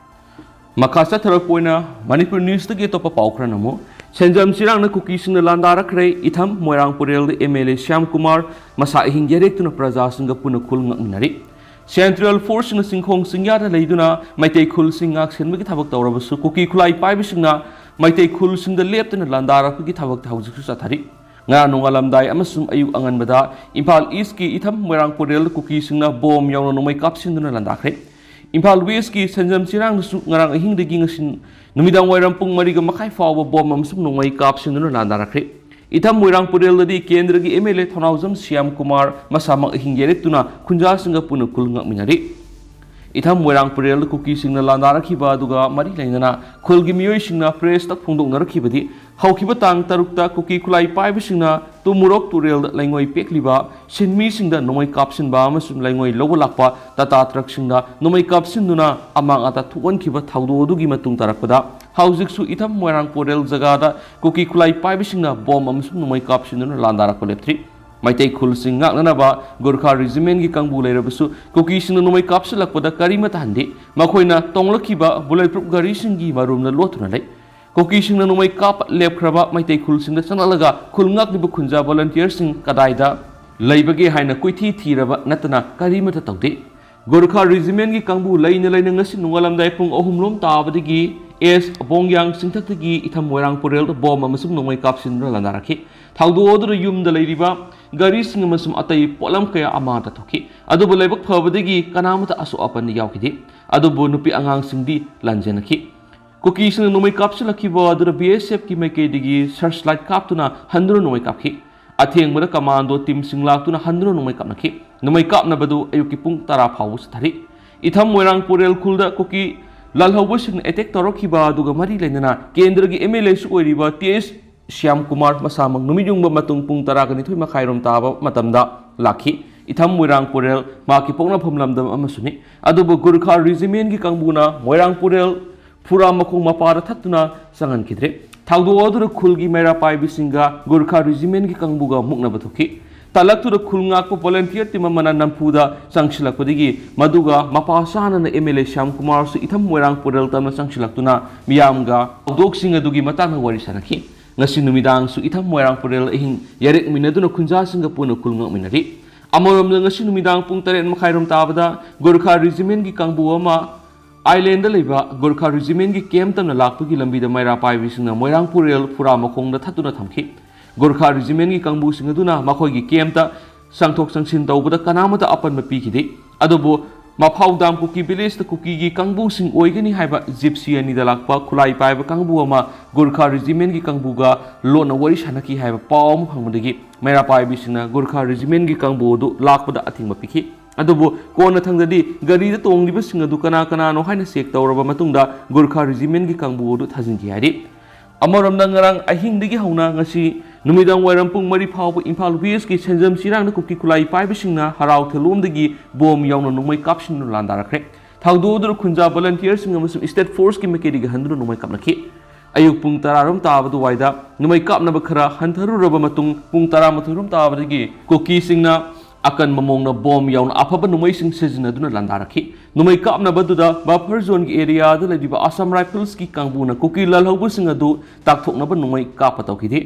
ꯃꯈꯥ ꯆꯠꯊꯔꯛꯄ ꯑꯣꯏꯅ ꯃꯅꯤꯄꯨꯔ ꯅ꯭ꯌꯨꯁꯇꯒꯤ ꯑꯇꯣꯞꯄ ꯄꯥꯎ ꯈꯔꯅ ꯑꯃꯨꯛ, ꯁꯦꯟꯖꯝ ꯆꯤꯔꯥꯡꯅ ꯀꯨꯀꯤꯁꯤꯡꯅ ꯂꯥꯟꯗꯥꯔꯛꯈ꯭ꯔꯦ꯫ ꯏꯊꯝ ꯃꯣꯏꯔꯥꯡ ꯄꯨꯔꯦꯜꯗ M L A Shyam Kumar ꯃꯁꯥ ꯑꯍꯤꯡ ꯌꯥꯔꯦꯛꯇꯨꯅ ꯄ꯭ꯔꯖꯥꯁꯤꯡꯒ ꯄꯨꯟꯅ ꯈꯨꯜ ꯉꯛꯃꯤꯟꯅꯔꯤ꯫ ꯁꯦꯟꯇ꯭ꯔꯦꯜ ꯐꯣꯔꯁꯁꯤꯡꯅ ꯆꯤꯡꯈꯣꯡ ꯆꯤꯡꯌꯥꯗ ꯂꯩꯗꯨꯅ ꯃꯩꯇꯩ ꯈꯨꯜꯁꯤꯡ ꯉꯥꯛꯁꯦꯟꯕꯒꯤ ꯊꯕꯛ ꯇꯧꯔꯕꯁꯨ, ꯀꯨꯀꯤ ꯈꯨꯠꯂꯥꯏ ꯄꯥꯏꯕꯁꯤꯡꯅ ꯃꯩꯇꯩ ꯈꯨꯜꯁꯤꯡꯗ ꯂꯦꯞꯇꯅ ꯂꯥꯟꯗꯥꯔꯛꯄꯒꯤ ꯊꯕꯛꯇꯤ ꯍꯧꯖꯤꯛꯁꯨ ꯆꯠꯊꯔꯤ꯫ ꯉꯔꯥꯡ ꯅꯣꯡꯉꯥꯜꯂꯝꯗꯥꯏ ꯑꯃꯁꯨꯡ ꯑꯌꯨꯛ ꯑꯉꯟꯕꯗ ꯏꯝꯐꯥꯜ ꯏꯁꯀꯤ ꯏꯊꯝ ꯃꯣꯏꯔꯥꯡ ꯄꯨꯔꯦꯜꯗ ꯀꯨꯀꯤꯁꯤꯡꯅ ꯕꯣꯝ ꯌꯥꯎꯅ ꯅꯣꯡꯃꯩ ꯀꯥꯞꯁꯤꯟꯗꯨꯅ ꯂꯥꯟꯗꯥꯈ꯭ꯔꯦ꯫ ꯏꯝꯐꯥꯜ ꯋꯦꯁꯀꯤ ꯁꯦꯟꯖꯝ ꯆꯤꯔꯥꯡꯗꯁꯨ ꯉꯔꯥꯡ ꯑꯍꯤꯡꯗꯒꯤ ꯉꯁꯤ ꯅꯨꯃꯤꯗꯥꯡ ꯋꯥꯏꯔꯝ ꯄꯨꯡ ꯃꯔꯤꯒ ꯃꯈꯥꯏ ꯐꯥꯎꯕ ꯕꯣꯝ ꯑꯃꯁꯨꯡ ꯅꯣꯡꯃꯩ ꯀꯥꯞꯁꯤꯟꯗꯨꯅ ꯂꯥꯟꯗꯥꯔꯛꯈ꯭ꯔꯦ꯫ ꯏꯊꯝ ꯃꯣꯏꯔꯥꯡ ꯄꯨꯔꯦꯜꯗꯗꯤ ꯀꯦꯟꯗ꯭ꯔꯒꯤ M L A Thounaojam Shyam Kumar ꯃꯁꯥꯃꯛ ꯑꯍꯤꯡ ꯌꯥꯔꯦꯛꯇꯨꯅ ꯈꯨꯟꯖꯥꯁꯤꯡꯒ ꯄꯨꯟꯅ ꯈꯨꯜ ꯉꯛꯃꯤꯟꯅꯔꯤ꯫ ꯏꯊꯝ ꯃꯣꯏꯔꯥꯡ ꯄꯨꯔꯦꯜꯗ ꯀꯨꯀꯤꯁꯤꯡꯅ ꯂꯥꯟꯗꯥꯔꯛꯈꯤꯕ ꯑꯗꯨꯒ ꯃꯔꯤ ꯂꯩꯅꯅ ꯈꯨꯜꯒꯤ ꯃꯤꯑꯣꯏꯁꯤꯡꯅ ꯄ꯭ꯔꯦꯁꯇ ꯐꯣꯡꯗꯣꯛꯅꯔꯛꯈꯤꯕꯗꯤ, ꯍꯧꯈꯤꯕ ꯇꯥꯡ ꯇꯔꯨꯛꯇ ꯀꯨꯀꯤ ꯈꯨꯠꯂꯥꯏ ꯄꯥꯏꯕꯁꯤꯡꯅ ꯇꯨꯃꯨꯔꯣꯛ ꯇꯨꯔꯦꯜꯗ ꯂꯩꯉꯣꯏ ꯄꯦꯛꯂꯤꯕ ꯁꯤꯟꯃꯤꯁꯤꯡꯗ ꯅꯣꯡꯃꯩ ꯀꯥꯞꯁꯤꯟꯕ ꯑꯃꯁꯨꯡ ꯂꯩꯉꯣꯏ ꯂꯧꯕ ꯂꯥꯛꯄ ꯇꯥꯇꯥ ꯇ꯭ꯔꯛꯁꯤꯡꯗ ꯅꯣꯡꯃꯩ ꯀꯥꯞꯁꯤꯟꯗꯨꯅ ꯑꯃꯥꯡ ꯑꯇꯥ ꯊꯣꯛꯍꯟꯈꯤꯕ ꯊꯧꯗꯣꯛ ꯑꯗꯨꯒꯤ ꯃꯇꯨꯡ ꯇꯥꯔꯛꯄꯗ, ꯍꯧꯖꯤꯛꯁꯨ ꯏꯊꯝ ꯃꯣꯏꯔꯥꯡ ꯄꯨꯔꯦꯜ ꯖꯒꯥꯗ ꯀꯨꯀꯤ ꯈꯨꯠꯂꯥꯏ ꯄꯥꯏꯕꯁꯤꯡꯅ ꯕꯣꯝ ꯑꯃꯁꯨꯡ ꯅꯣꯡꯃꯩ ꯀꯥꯞꯁꯤꯟꯗꯨꯅ ꯂꯥꯟꯗꯥꯔꯛꯄ ꯂꯦꯞꯇ꯭ꯔꯤ꯫ ꯃꯩꯇꯩ ꯈꯨꯜꯁꯤꯡ ꯉꯥꯛꯅꯅꯕ ꯒꯨꯔꯈꯥ ꯔꯤꯖꯤꯃꯦꯟꯒꯤ ꯀꯥꯡꯕꯨ ꯂꯩꯔꯕꯁꯨ, ꯀꯨꯀꯤꯁꯤꯡꯅ ꯅꯣꯡꯃꯩ ꯀꯥꯞꯁꯤꯜꯂꯛꯄꯗ ꯀꯔꯤꯃꯠꯇ ꯍꯟꯗꯦ꯫ ꯃꯈꯣꯏꯅ ꯇꯣꯡꯂꯛꯈꯤꯕ bullet proof ꯒꯥꯔꯤꯁꯤꯡꯒꯤ ꯃꯔꯨꯝꯅ ꯂꯣꯠꯇꯨꯅ ꯂꯩ꯫ ꯀꯨꯀꯤꯁꯤꯡꯅ ꯅꯣꯡꯃꯩ ꯀꯥꯞꯄ ꯂꯦꯞꯈ꯭ꯔꯕ ꯃꯩꯇꯩ ꯈꯨꯜꯁꯤꯡꯗ ꯆꯪꯂꯛꯂꯒ ꯈꯨꯜ ꯉꯥꯛꯂꯤꯕ ꯈꯨꯟꯖꯥ volunteer ꯁꯤꯡ ꯀꯗꯥꯏꯗ ꯂꯩꯕꯒꯦ ꯍꯥꯏꯅ ꯀꯣꯏꯊꯤ ꯊꯤꯔꯕ ꯅꯠꯇꯅ ꯀꯔꯤꯃꯠꯇ ꯇꯧꯗꯦ꯫ ꯒꯣꯔꯈꯥ ꯔꯤꯖꯤꯃꯦꯟꯒꯤ ꯀꯥꯡꯕꯨ ꯂꯩꯅ ꯂꯩꯅ ꯉꯁꯤ ꯅꯣꯡꯉꯥꯜꯂꯝꯗꯥꯏ ꯄꯨꯡ ꯑꯍꯨꯝ ꯂꯣꯝ ꯇꯥꯕꯗꯒꯤ ꯑꯦꯁ ꯕꯣꯡꯌꯥꯡ ꯆꯤꯡꯊꯛꯇꯒꯤ ꯏꯊꯝ ꯃꯣꯏꯔꯥꯡ ꯄꯨꯔꯦꯜꯗ ꯕꯣꯝ ꯑꯃꯁꯨꯡ ꯅꯣꯡꯃꯩ ꯀꯥꯞꯁꯤꯟꯗꯨꯅ ꯂꯥꯟꯗꯥꯔꯛꯈꯤ꯫ ꯊꯧꯗꯣꯛ ꯑꯗꯨꯗ ꯌꯨꯝꯗ ꯂꯩꯔꯤꯕ ꯒꯥꯔꯤꯁꯤꯡ ꯑꯃꯁꯨꯡ ꯑꯇꯩ ꯄꯣꯠꯂꯝ ꯀꯌꯥ ꯑꯃꯥꯡ ꯇꯥꯊꯣꯛꯈꯤ꯫ ꯑꯗꯨꯕꯨ ꯂꯥꯏꯕꯛ ꯐꯕꯗꯒꯤ ꯀꯅꯥꯃꯠꯇ ꯑꯁꯣꯛ ꯑꯄꯟ ꯌꯥꯎꯈꯤꯗꯦ꯫ ꯑꯗꯨꯕꯨ ꯅꯨꯄꯤ ꯑꯉꯥꯡꯁꯤꯡꯗꯤ ꯂꯥꯟꯖꯦꯟꯅꯈꯤ꯫ ꯀꯨꯀꯤꯁꯤꯡꯅ ꯅꯣꯡꯃꯩ ꯀꯥꯞꯁꯤꯜꯂꯛꯈꯤꯕ ꯑꯗꯨꯗ ꯕꯤ ꯑꯦꯁ ꯑꯦꯐꯀꯤ ꯃꯥꯏꯀꯩꯗꯒꯤ searchlight ꯀꯥꯞꯇꯨꯅ ꯍꯟꯗꯨꯅ ꯅꯣꯡꯃꯩ ꯀꯥꯞꯈꯤ꯫ ꯑꯊꯦꯡꯕꯗ commando team ꯁꯤꯡ ꯂꯥꯛꯇꯨꯅ ꯍꯟꯗꯨꯅ ꯅꯣꯡꯃꯩ ꯀꯥꯞꯅꯈꯤ꯫ ꯅꯣꯡꯃꯩ ꯀꯥꯞꯅꯕꯗꯨ ꯑꯌꯨꯛꯀꯤ ꯄꯨꯡ ꯇꯔꯥ ꯐꯥꯎꯕ ꯆꯠꯊꯔꯤ꯫ ꯏꯊꯝ ꯃꯣꯏꯔꯥꯡ ꯄꯨꯔꯦꯜ ꯈꯨꯜꯗ ꯀꯨꯀꯤ ꯂꯥꯜꯍꯧꯕꯁꯤꯡꯅ attack ꯇꯧꯔꯛꯈꯤꯕ ꯑꯗꯨꯒ ꯃꯔꯤ ꯂꯩꯅꯅ ꯀꯦꯟꯗ꯭ꯔꯒꯤ ꯑꯦꯝ ꯑꯦꯜ ꯑꯦꯁꯨ ꯑꯣꯏꯔꯤꯕ ꯇꯤ ꯑꯦꯁ ꯁ꯭ꯌꯥꯝ ꯀꯨꯃꯥꯔ ꯃꯁꯥꯃꯛ ꯅꯨꯃꯤꯠ ꯌꯨꯡꯕ ꯃꯇꯨꯡ ꯄꯨꯡ ꯇꯔꯥꯒ ꯅꯤꯊꯣꯏ ꯃꯈꯥꯏꯔꯣꯝ ꯇꯥꯕ ꯃꯇꯝꯗ ꯂꯥꯛꯈꯤ꯫ ꯏꯊꯝ ꯃꯣꯏꯔꯥꯡ ꯄꯨꯔꯦꯜ ꯃꯍꯥꯛꯀꯤ ꯄꯣꯛꯅꯐꯝ ꯂꯝꯗꯝ ꯑꯃꯁꯨꯅꯤ꯫ ꯑꯗꯨꯕꯨ ꯒꯨꯔꯈꯥ ꯔꯤꯖꯤꯃꯦꯟꯒꯤ ꯀꯥꯡꯕꯨꯅ ꯃꯣꯏꯔꯥꯡ ꯄꯨꯔꯦꯜ ꯐꯨꯔꯥ ꯃꯈꯣꯡ ꯃꯄꯥꯗ ꯊꯠꯇꯨꯅ ꯆꯪꯍꯟꯈꯤꯗ꯭ꯔꯦ꯫ ꯊꯧꯗꯣꯛ ꯑꯗꯨꯗ ꯈꯨꯜꯒꯤ ꯃꯩꯔꯥ ꯄꯥꯏꯕꯤꯁꯤꯡꯒ ꯒꯨꯔꯈꯥ ꯔꯤꯖꯤꯃꯦꯟꯒꯤ ꯀꯥꯡꯕꯨꯒ ꯃꯨꯛꯅꯕ ꯊꯣꯛꯈꯤ꯫ ꯇꯥꯂꯛꯇꯨꯗ ꯈꯨꯜ ꯉꯥꯛꯄ volunteer team ꯑꯃꯅ ꯅꯝꯐꯨꯗ ꯆꯪꯁꯤꯜꯂꯛꯄꯗꯒꯤ ꯃꯗꯨꯒ ꯃꯄꯥ ꯆꯥꯅꯅ ꯑꯦꯝ ꯑꯦꯜ ꯑꯦ ꯁ꯭ꯌꯥꯝ ꯀꯨꯃꯥꯔꯁꯨ ꯏꯊꯝ ꯃꯣꯏꯔꯥꯡ ꯄꯨꯔꯦꯜ ꯇꯝꯅ ꯆꯪꯁꯤꯜꯂꯛꯇꯨꯅ ꯃꯤꯌꯥꯝꯒ ꯊꯧꯗꯣꯛꯁꯤꯡ ꯑꯗꯨꯒꯤ ꯃꯇꯥꯡꯗ ꯋꯥꯔꯤ ꯁꯥꯅꯈꯤ꯫ ꯉꯁꯤ ꯅꯨꯃꯤꯗꯥꯡꯁꯨ ꯏꯊꯝ ꯃꯣꯏꯔꯥꯡ ꯄꯨꯔꯦꯜ ꯑꯍꯤꯡ ꯌꯥꯔꯦꯛꯃꯤꯟꯅꯗꯨꯅ ꯈꯨꯟꯖꯥꯁꯤꯡꯒ ꯄꯨꯟꯅ ꯈꯨꯜ ꯉꯥꯛꯃꯤꯟꯅꯔꯤ꯫ ꯑꯃꯔꯣꯝꯗ ꯉꯁꯤ ꯅꯨꯃꯤꯗꯥꯡ ꯄꯨꯡ ꯇꯔꯦꯠ ꯃꯈꯥꯏꯔꯣꯝ ꯇꯥꯕꯗ ꯒꯨꯔꯈꯥ ꯔꯤꯖꯤꯃꯦꯟꯒꯤ ꯀꯥꯡꯕꯨ ꯑꯃ ꯑꯥꯏꯂꯦꯟꯗ ꯂꯩꯕ ꯒꯨꯔꯈꯥ ꯔꯤꯖꯤꯃꯦꯟꯒꯤ camp ꯇꯝꯅ ꯂꯥꯛꯄꯒꯤ ꯂꯝꯕꯤꯗ ꯃꯩꯔꯥ ꯄꯥꯏꯕꯤꯁꯤꯡꯅ ꯃꯣꯏꯔꯥꯡ ꯄꯨꯔꯦꯜ ꯐꯨꯔꯥ ꯃꯈꯣꯡꯗ ꯊꯠꯇꯨꯅ ꯊꯝꯈꯤ꯫ ꯒꯨꯔꯈꯥ ꯔꯤꯖꯤꯃꯦꯟꯒꯤ ꯀꯥꯡꯕꯨꯁꯤꯡ ꯑꯗꯨꯅ ꯃꯈꯣꯏꯒꯤ camp ꯇ ꯆꯪꯊꯣꯛ ꯆꯪꯁꯤꯟ ꯇꯧꯕꯗ ꯀꯅꯥꯃꯠꯇ ꯑꯄꯟꯕ ꯄꯤꯈꯤꯗꯦ꯫ ꯑꯗꯨꯕꯨ ꯃꯐꯥꯎꯗꯥꯝ ꯀꯨꯀꯤ village ꯇ ꯀꯨꯀꯤꯒꯤ ꯀꯥꯡꯕꯨꯁꯤꯡ ꯑꯣꯏꯒꯅꯤ ꯍꯥꯏꯕ gypsy ꯑꯅꯤꯗ ꯂꯥꯛꯄ ꯈꯨꯠꯂꯥꯏ ꯄꯥꯏꯕ ꯀꯥꯡꯕꯨ ꯑꯃ ꯒꯨꯔꯈꯥ ꯔꯤꯖꯤꯃꯦꯟꯒꯤ ꯀꯥꯡꯕꯨꯒ ꯂꯣꯟꯅ ꯋꯥꯔꯤ ꯁꯥꯅꯈꯤ ꯍꯥꯏꯕ ꯄꯥꯎ ꯑꯃ ꯐꯪꯕꯗꯒꯤ ꯃꯩꯔꯥ ꯄꯥꯏꯕꯤꯁꯤꯡꯅ ꯒꯨꯔꯈꯥ ꯔꯤꯖꯤꯃꯦꯟꯒꯤ ꯀꯥꯡꯕꯨ ꯑꯗꯨ ꯂꯥꯛꯄꯗ ꯑꯊꯤꯡꯕ ꯄꯤꯈꯤ꯫ ꯑꯗꯨꯕꯨ ꯀꯣꯟꯅꯊꯪꯗꯗꯤ ꯒꯥꯔꯤꯗ ꯇꯣꯡꯂꯤꯕꯁꯤꯡ ꯑꯗꯨ ꯀꯅꯥ ꯀꯅꯥꯅꯣ ꯍꯥꯏꯅ check ꯇꯧꯔꯕ ꯃꯇꯨꯡꯗ ꯒꯨꯔꯈꯥ ꯔꯤꯖꯤꯃꯦꯟꯒꯤ ꯀꯥꯡꯕꯨ ꯑꯗꯨ ꯊꯥꯖꯤꯟꯈꯤ ꯍꯥꯏꯔꯤ꯫ ꯑꯃꯔꯣꯝꯗ ꯉꯔꯥꯡ ꯑꯍꯤꯡꯗꯒꯤ ꯍꯧꯅ ꯉꯁꯤ ꯅꯨꯃꯤꯗꯥꯡ ꯋꯥꯏꯔꯝ ꯄꯨꯡ ꯃꯔꯤ ꯐꯥꯎꯕ ꯏꯝꯐꯥꯜ West ꯀꯤ ꯁꯦꯟꯖꯝ ꯁꯤꯔꯥꯡꯗ ꯀꯨꯀꯤ ꯈꯨꯠꯂꯥꯏ ꯄꯥꯏꯕꯁꯤꯡꯅ ꯍꯔꯥꯎ ꯊꯦꯂꯣꯝꯗꯒꯤ ꯕꯣꯝ ꯌꯥꯎꯅ ꯅꯣꯡꯃꯩ ꯀꯥꯞꯁꯤꯟꯗꯨꯅ ꯂꯥꯟꯗꯥꯔꯛꯈ꯭ꯔꯦ꯫ ꯊꯧꯗꯣꯛ ꯑꯗꯨꯗ ꯈꯨꯟꯖꯥ volunteer ꯁꯤꯡ ꯑꯃꯁꯨꯡ state force ꯀꯤ ꯃꯥꯏꯀꯩꯗꯒꯤ ꯍꯟꯗꯨꯅ ꯅꯣꯡꯃꯩ ꯀꯥꯞꯅꯈꯤ꯫ ꯑꯌꯨꯛ ꯄꯨꯡ ꯇꯔꯥ ꯔꯣꯝ ꯇꯥꯕ ꯑꯗꯨꯋꯥꯏꯗ ꯅꯣꯡꯃꯩ ꯀꯥꯞꯅꯕ ꯈꯔ ꯍꯟꯊꯔꯨꯔꯕ ꯃꯇꯨꯡ, ꯄꯨꯡ ꯇꯔꯥꯃꯥꯊꯣꯏ ꯔꯣꯝ ꯇꯥꯕꯗꯒꯤ ꯀꯨꯀꯤꯁꯤꯡꯅ ꯑꯀꯟꯕ ꯃꯑꯣꯡꯗ ꯕꯣꯝ ꯌꯥꯎꯅ ꯑꯐꯕ ꯅꯣꯡꯃꯩꯁꯤꯡ ꯁꯤꯖꯤꯟꯅꯗꯨꯅ ꯂꯥꯟꯗꯥꯔꯛꯈꯤ꯫ ꯅꯣꯡꯃꯩ ꯀꯥꯞꯅꯕꯗꯨꯗ ꯕꯐꯔ ꯖꯣꯟꯒꯤ ꯑꯦꯔꯤꯌꯥꯗ ꯂꯩꯔꯤꯕ ꯑꯁꯥꯝ ꯔꯥꯏꯐꯜꯁꯀꯤ ꯀꯥꯡꯕꯨꯅ ꯀꯨꯀꯤ ꯂꯥꯜꯍꯧꯕꯁꯤꯡ ꯑꯗꯨ ꯇꯥꯛꯊꯣꯛꯅꯕ ꯅꯣꯡꯃꯩ ꯀꯥꯞꯄ ꯇꯧꯈꯤꯗꯦ꯫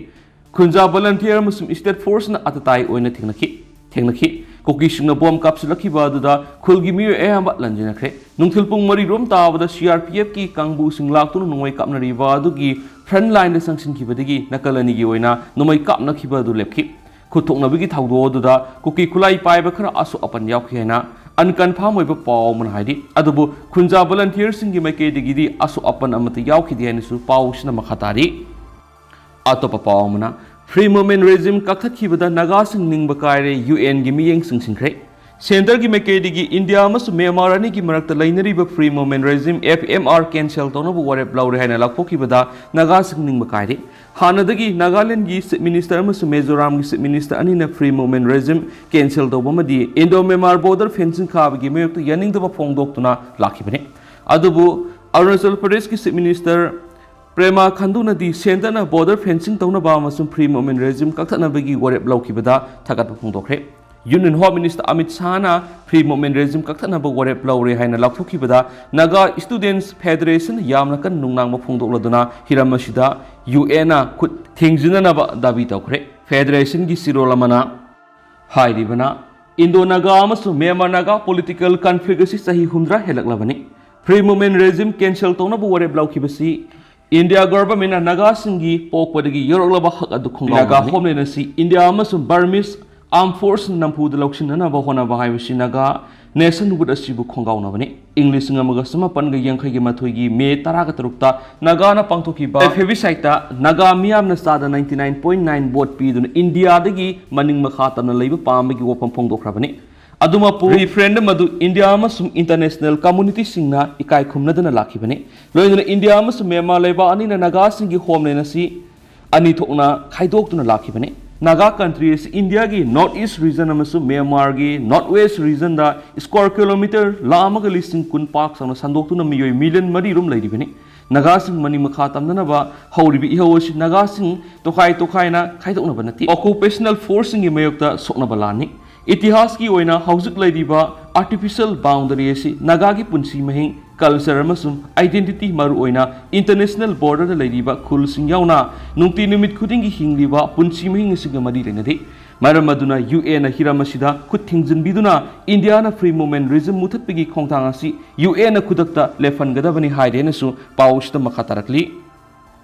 ꯈꯨꯟꯖꯥ ꯚꯣꯂꯟꯇꯤꯌꯔ ꯑꯃꯁꯨꯡ ꯁ꯭ꯇꯦꯠ ꯐꯣꯔꯁꯅ ꯑꯇꯇꯥꯏ ꯑꯣꯏꯅ ꯊꯦꯡꯅꯈꯤ꯫ ꯊꯦꯡꯅꯈꯤ꯫ ꯀꯨꯀꯤꯁꯤꯡꯅ ꯕꯣꯝ ꯀꯥꯞꯁꯤꯜꯂꯛꯈꯤꯕ ꯑꯗꯨꯗ ꯈꯨꯜꯒꯤ ꯃꯤꯑꯣꯏ ꯑꯌꯥꯝꯕ ꯂꯟꯖꯤꯟꯅꯈ꯭ꯔꯦ꯫ ꯅꯨꯡꯊꯤꯜ ꯄꯨꯡ ꯃꯔꯤ ꯔꯣꯝ ꯇꯥꯕꯗ ꯁꯤ ꯑꯥꯔ ꯄꯤ ꯑꯦꯐꯀꯤ ꯀꯥꯡꯕꯨꯁꯤꯡ ꯂꯥꯛꯇꯨꯅ ꯅꯣꯡꯃꯩ ꯀꯥꯞꯅꯔꯤꯕ ꯑꯗꯨꯒꯤ ꯐ꯭ꯔꯟꯠ ꯂꯥꯏꯟꯗ ꯆꯪꯁꯤꯟꯈꯤꯕꯗꯒꯤ ꯅꯥꯀꯜ ꯑꯅꯤꯒꯤ ꯑꯣꯏꯅ ꯅꯣꯡꯃꯩ ꯀꯥꯞꯅꯈꯤꯕ ꯑꯗꯨ ꯂꯦꯞꯈꯤ꯫ ꯈꯨꯠ ꯊꯣꯛꯅꯕꯒꯤ ꯊꯧꯗꯣꯛ ꯑꯗꯨꯗ ꯀꯨꯀꯤ ꯈꯨꯠꯂꯥꯏ ꯄꯥꯏꯕ ꯈꯔ ꯑꯁꯣꯛ ꯑꯄꯟ ꯌꯥꯎꯈꯤ ꯍꯥꯏꯅ ꯑꯟꯀꯟꯐꯥꯔꯝ ꯑꯣꯏꯕ ꯄꯥꯎ ꯑꯃꯅ ꯍꯥꯏꯔꯤ꯫ ꯑꯗꯨꯕꯨ ꯈꯨꯟꯖꯥ ꯚꯣꯂꯟꯇꯤꯌꯔꯁꯤꯡꯒꯤ ꯃꯥꯏꯀꯩꯗꯒꯤꯗꯤ ꯑꯁꯣꯛ ꯑꯄꯟ ꯑꯃꯠꯇ ꯌꯥꯎꯈꯤꯗꯦ ꯍꯥꯏꯅꯁꯨ ꯄꯥꯎꯁꯤꯅ ꯃꯈꯥ ꯇꯥꯔꯤ꯫ ꯑꯇꯣꯞꯄ ꯄꯥꯎ ꯑꯃꯅ, ꯐ꯭ꯔꯤ ꯃꯨꯚꯃꯦꯟꯠ ꯔꯦꯖꯤꯝ ꯀꯛꯊꯠꯈꯤꯕꯗ ꯅꯥꯒꯥꯁꯤꯡ ꯅꯤꯡꯕ ꯀꯥꯏꯔꯦ, ꯌꯨ ꯑꯦꯟꯒꯤ ꯃꯤꯠꯌꯦꯡ ꯆꯤꯡꯁꯤꯟꯈ꯭ꯔꯦ꯫ ꯁꯦꯟꯇꯔꯒꯤ ꯃꯥꯏꯀꯩꯗꯒꯤ ꯏꯟꯗꯤꯌꯥ ꯑꯃꯁꯨꯡ ꯃ꯭ꯌꯥꯟꯃꯥꯔ ꯑꯅꯤꯒꯤ ꯃꯔꯛꯇ ꯂꯩꯅꯔꯤꯕ free movement regime, F M R, cancel ꯇꯧꯅꯕ ꯋꯥꯔꯦꯞ ꯂꯧꯔꯦ ꯍꯥꯏꯅ ꯂꯥꯎꯊꯣꯛꯈꯤꯕꯗ ꯅꯥꯒꯥꯁꯤꯡ ꯅꯤꯡꯕ ꯀꯥꯏꯔꯦ꯫ ꯍꯥꯟꯅꯗꯒꯤ ꯅꯥꯒꯥꯂꯦꯟꯒꯤ ꯆꯤꯐ ꯃꯤꯅꯤꯁꯇꯔ ꯑꯃꯁꯨꯡ ꯃꯤꯖꯣꯔꯥꯝꯒꯤ ꯆꯤꯐ ꯃꯤꯅꯤꯁꯇꯔ ꯑꯅꯤꯅ ꯐ꯭ꯔꯤ ꯃꯨꯚꯃꯦꯟꯠ ꯔꯦꯖꯤꯝ ꯀꯦꯟꯁꯦꯜ ꯇꯧꯕ ꯑꯃꯗꯤ ꯏꯟꯗꯣ ꯃ꯭ꯌꯥꯟꯃꯥꯔ ꯕꯣꯔꯗꯔ ꯐꯦꯟꯁꯤꯡ ꯈꯥꯕꯒꯤ ꯃꯥꯌꯣꯛꯇ ꯌꯥꯅꯤꯡꯗꯕ ꯐꯣꯡꯗꯣꯛꯇꯨꯅ ꯂꯥꯛꯈꯤꯕꯅꯤ꯫ ꯑꯗꯨꯕꯨ ꯑꯔꯨꯅꯥꯆꯜ ꯄ꯭ꯔꯗꯦꯁꯀꯤ ꯆꯤꯐ ꯃꯤꯅꯤꯁꯇꯔ ꯄ꯭ꯔꯦꯃꯥ ꯈꯟꯗꯨꯅꯗꯤ ꯁꯦꯟꯇꯔꯅ ꯕꯣꯔꯗꯔ ꯐꯦꯟꯁꯤꯡ ꯇꯧꯅꯕ ꯑꯃꯁꯨꯡ ꯐ꯭ꯔꯤ ꯃꯨꯚꯃꯦꯟꯠ ꯔꯦꯖꯤꯝ ꯀꯛꯊꯠꯅꯕꯒꯤ ꯋꯥꯔꯦꯞ ꯂꯧꯈꯤꯕꯗ ꯊꯥꯒꯠꯄ ꯐꯣꯡꯗꯣꯛꯈ꯭ꯔꯦ꯫ ꯌꯨꯅꯤꯌꯟ ꯍꯣꯝ ꯃꯤꯅꯤꯁꯇꯔ ꯑꯃꯤꯠ ꯁꯥꯍꯅ ꯐ꯭ꯔꯤ ꯃꯨꯚꯃꯦꯟꯠ ꯔꯦꯖꯤꯝ ꯀꯛꯊꯠꯅꯕ ꯋꯥꯔꯦꯞ ꯂꯧꯔꯦ ꯍꯥꯏꯅ ꯂꯥꯎꯊꯣꯛꯈꯤꯕꯗ ꯅꯥꯒꯥ ꯁ꯭ꯇꯨꯗꯦꯟꯠꯁ ꯐꯦꯗꯔꯦꯁꯟ ꯌꯥꯝꯅ ꯀꯟꯅ ꯅꯨꯡꯅꯥꯡꯕ ꯐꯣꯡꯗꯣꯛꯂꯗꯨꯅ ꯍꯤꯔꯝ ꯑꯁꯤꯗ ꯌꯨ ꯑꯦꯟꯅ ꯈꯨꯠ ꯊꯤꯡꯖꯤꯟꯅꯅꯕ ꯗꯥꯕꯤ ꯇꯧꯈ꯭ꯔꯦ꯫ ꯐꯦꯗꯔꯦꯁꯟꯒꯤ ꯆꯦꯔꯣꯜ ꯑꯃꯅ ꯍꯥꯏꯔꯤꯕꯅ, ꯏꯟꯗꯣ ꯅꯥꯒꯥ ꯑꯃꯁꯨꯡ ꯃ꯭ꯌꯥꯟꯃꯥꯔ ꯅꯥꯒꯥ ꯄꯣꯂꯤꯇꯤꯀꯦꯜ ꯀꯟꯐ꯭ꯂꯤꯛ ꯑꯁꯤ ꯆꯍꯤ ꯍꯨꯝꯗ꯭ꯔꯥ ꯍꯦꯜꯂꯛꯂꯕꯅꯤ꯫ ꯐ꯭ꯔꯤ ꯃꯨꯚꯃꯦꯟꯠ ꯔꯦꯖꯤꯝ ꯀꯦꯟꯁꯦꯜ ꯇꯧꯅꯕ ꯋꯥꯔꯦꯞ ꯂꯧꯈꯤꯕꯁꯤ ꯏꯟꯗꯤꯌꯥ ꯒꯚꯔꯟꯃꯦꯟꯠꯅ ꯅꯥꯒꯥꯁꯤꯡꯒꯤ ꯄꯣꯛꯄꯗꯒꯤ ꯌꯧꯔꯛꯂꯕ ꯍꯛ ꯑꯗꯨ ꯈꯣꯡꯒꯥꯎꯅꯕꯅꯤ꯫ ꯅꯥꯒꯥ ꯍꯣꯝꯂꯦꯟ ꯑꯁꯤ ꯏꯟꯗꯤꯌꯥ ꯑꯃꯁꯨꯡ ꯕꯔꯃꯤꯁ ꯑꯥꯔꯝ ꯐꯣꯔꯁ ꯅꯝꯐꯨꯗ ꯂꯧꯁꯤꯟꯅꯅꯕ ꯍꯣꯠꯅꯕ ꯍꯥꯏꯕꯁꯤ ꯅꯥꯒꯥ ꯅꯦꯁꯟꯍꯨꯗ ꯑꯁꯤꯕꯨ ꯈꯣꯡꯒꯥꯎꯅꯕꯅꯤ꯫ ꯏꯪ ꯂꯤꯁꯤꯡ ꯑꯃꯒ ꯆꯃꯥꯄꯟꯒ ꯌꯥꯡꯈꯩꯒꯤ ꯃꯥꯊꯣꯏꯒꯤ ꯃꯦ ꯇꯔꯥꯒ ꯇꯔꯨꯛꯇ ꯅꯥꯒꯥꯅ ꯄꯥꯡꯊꯣꯛꯈꯤꯕ ꯄ꯭ꯂꯦꯕꯤꯁꯥꯏꯠꯇ ꯅꯥꯒꯥ ꯃꯤꯌꯥꯝꯅ ꯆꯥꯗ ninety nine point nine vote ꯄꯤꯗꯨꯅ ꯏꯟꯗꯤꯌꯥꯗꯒꯤ ꯃꯅꯤꯡ ꯃꯈꯥ ꯇꯝꯅ ꯂꯩꯕ ꯄꯥꯝꯕꯒꯤ ꯋꯥꯐꯝ ꯐꯣꯡꯗꯣꯛꯈ꯭ꯔꯕꯅꯤ꯫ ꯑꯗꯨꯃꯛꯄꯨ, ꯔꯤꯐꯔꯦꯟꯗꯝ ꯑꯗꯨ ꯏꯟꯗꯤꯌꯥ ꯑꯃꯁꯨꯡ ꯏꯟꯇꯔꯅꯦꯁꯅꯦꯜ ꯀꯝꯃꯨꯅꯤꯇꯤꯁꯤꯡꯅ ꯏꯀꯥꯏ ꯈꯨꯝꯅꯗꯅ ꯂꯥꯛꯈꯤꯕꯅꯤ꯫ ꯂꯣꯏꯅꯅ ꯏꯟꯗꯤꯌꯥ ꯑꯃꯁꯨꯡ ꯃ꯭ꯌꯥꯟꯃꯥꯔ ꯂꯩꯕꯥꯛ ꯑꯅꯤꯅ ꯅꯥꯒꯥꯁꯤꯡꯒꯤ ꯍꯣꯝꯂꯦꯟ ꯑꯁꯤ ꯑꯅꯤ ꯊꯣꯛꯅ ꯈꯥꯏꯗꯣꯛꯇꯨꯅ ꯂꯥꯛꯈꯤꯕꯅꯤ꯫ ꯅꯥꯒꯥ ꯀꯟꯇ꯭ꯔꯤ ꯑꯁꯤ ꯏꯟꯗꯤꯌꯥꯒꯤ ꯅꯣꯔꯠ ꯏꯁ꯭ꯠ ꯔꯤꯖꯟ ꯑꯃꯁꯨꯡ ꯃ꯭ꯌꯥꯟꯃꯥꯔꯒꯤ ꯅꯣꯔꯠ ꯋꯦꯁ꯭ꯠ ꯔꯤꯖꯟꯗ ꯁ꯭ꯀ꯭ꯋꯥꯔ ꯀꯤꯂꯣꯃꯤꯇꯔ ꯂꯥꯈ ꯑꯃꯒ ꯂꯤꯁꯤꯡ ꯀꯨꯟ ꯄꯥꯛ ꯆꯥꯎꯅ ꯁꯟꯗꯣꯛꯇꯨꯅ ꯃꯤꯑꯣꯏ ꯃꯤꯂꯤꯌꯟ ꯃꯔꯤ ꯔꯣꯝ ꯂꯩꯔꯤꯕꯅꯤ꯫ ꯅꯥꯒꯥꯁꯤꯡ ꯃꯅꯤꯡ ꯃꯈꯥ ꯇꯝꯅꯅꯕ ꯍꯧꯔꯤꯕ ꯏꯍꯧ ꯑꯁꯤ ꯅꯥꯒꯥꯁꯤꯡ ꯇꯣꯈꯥꯏ ꯇꯣꯈꯥꯏꯅ ꯈꯥꯏꯗꯣꯛꯅꯕ ꯅꯠꯇꯦ, ꯑꯣꯀꯨꯄꯦꯁꯅꯦꯜ ꯐꯣꯔꯁꯁꯤꯡꯒꯤ ꯃꯥꯌꯣꯛꯇ ꯁꯣꯛꯅꯕ ꯂꯥꯟꯅꯤ꯫ ꯏꯇꯤꯍꯥꯁꯀꯤ ꯑꯣꯏꯅ ꯍꯧꯖꯤꯛ ꯂꯩꯔꯤꯕ ꯑꯥꯔꯇꯤꯐꯤꯁꯤꯌꯦꯜ ꯕꯥꯎꯟꯗꯔꯤ ꯑꯁꯤ ꯅꯥꯒꯥꯒꯤ ꯄꯨꯟꯁꯤ ꯃꯍꯤꯡ, ꯀꯜꯆꯔ ꯑꯃꯁꯨꯡ ꯑꯥꯏꯗꯦꯟꯇꯤꯇꯤ, ꯃꯔꯨꯑꯣꯏꯅ ꯏꯟꯇꯔꯅꯦꯁꯅꯦꯜ ꯕꯣꯔꯗꯔꯗ ꯂꯩꯔꯤꯕ ꯈꯨꯜꯁꯤꯡ ꯌꯥꯎꯅ ꯅꯨꯡꯇꯤ ꯅꯨꯃꯤꯠ ꯈꯨꯗꯤꯡꯒꯤ ꯍꯤꯡꯂꯤꯕ ꯄꯨꯟꯁꯤ ꯃꯍꯤꯡ ꯑꯁꯤꯒ ꯃꯔꯤ ꯂꯩꯅꯗꯦ꯫ ꯃꯔꯝ ꯑꯗꯨꯅ ꯌꯨ ꯑꯦꯟꯅ ꯍꯤꯔꯝ ꯑꯁꯤꯗ ꯈꯨꯠ ꯊꯤꯡꯖꯤꯟꯕꯤꯗꯨꯅ ꯏꯟꯗꯤꯌꯥꯅ ꯐ꯭ꯔꯤ ꯃꯨꯚꯃꯦꯟꯠ ꯔꯤꯖꯤꯝ ꯃꯨꯊꯠꯄꯒꯤ ꯈꯣꯡꯊꯥꯡ ꯑꯁꯤ ꯌꯨ ꯑꯦꯟꯅ ꯈꯨꯗꯛꯇ ꯂꯦꯞꯍꯟꯒꯗꯕꯅꯤ ꯍꯥꯏꯔꯦꯅꯁꯨ ꯄꯥꯎ ꯑꯁꯤꯗ ꯃꯈꯥ ꯇꯥꯔꯛꯂꯤ꯫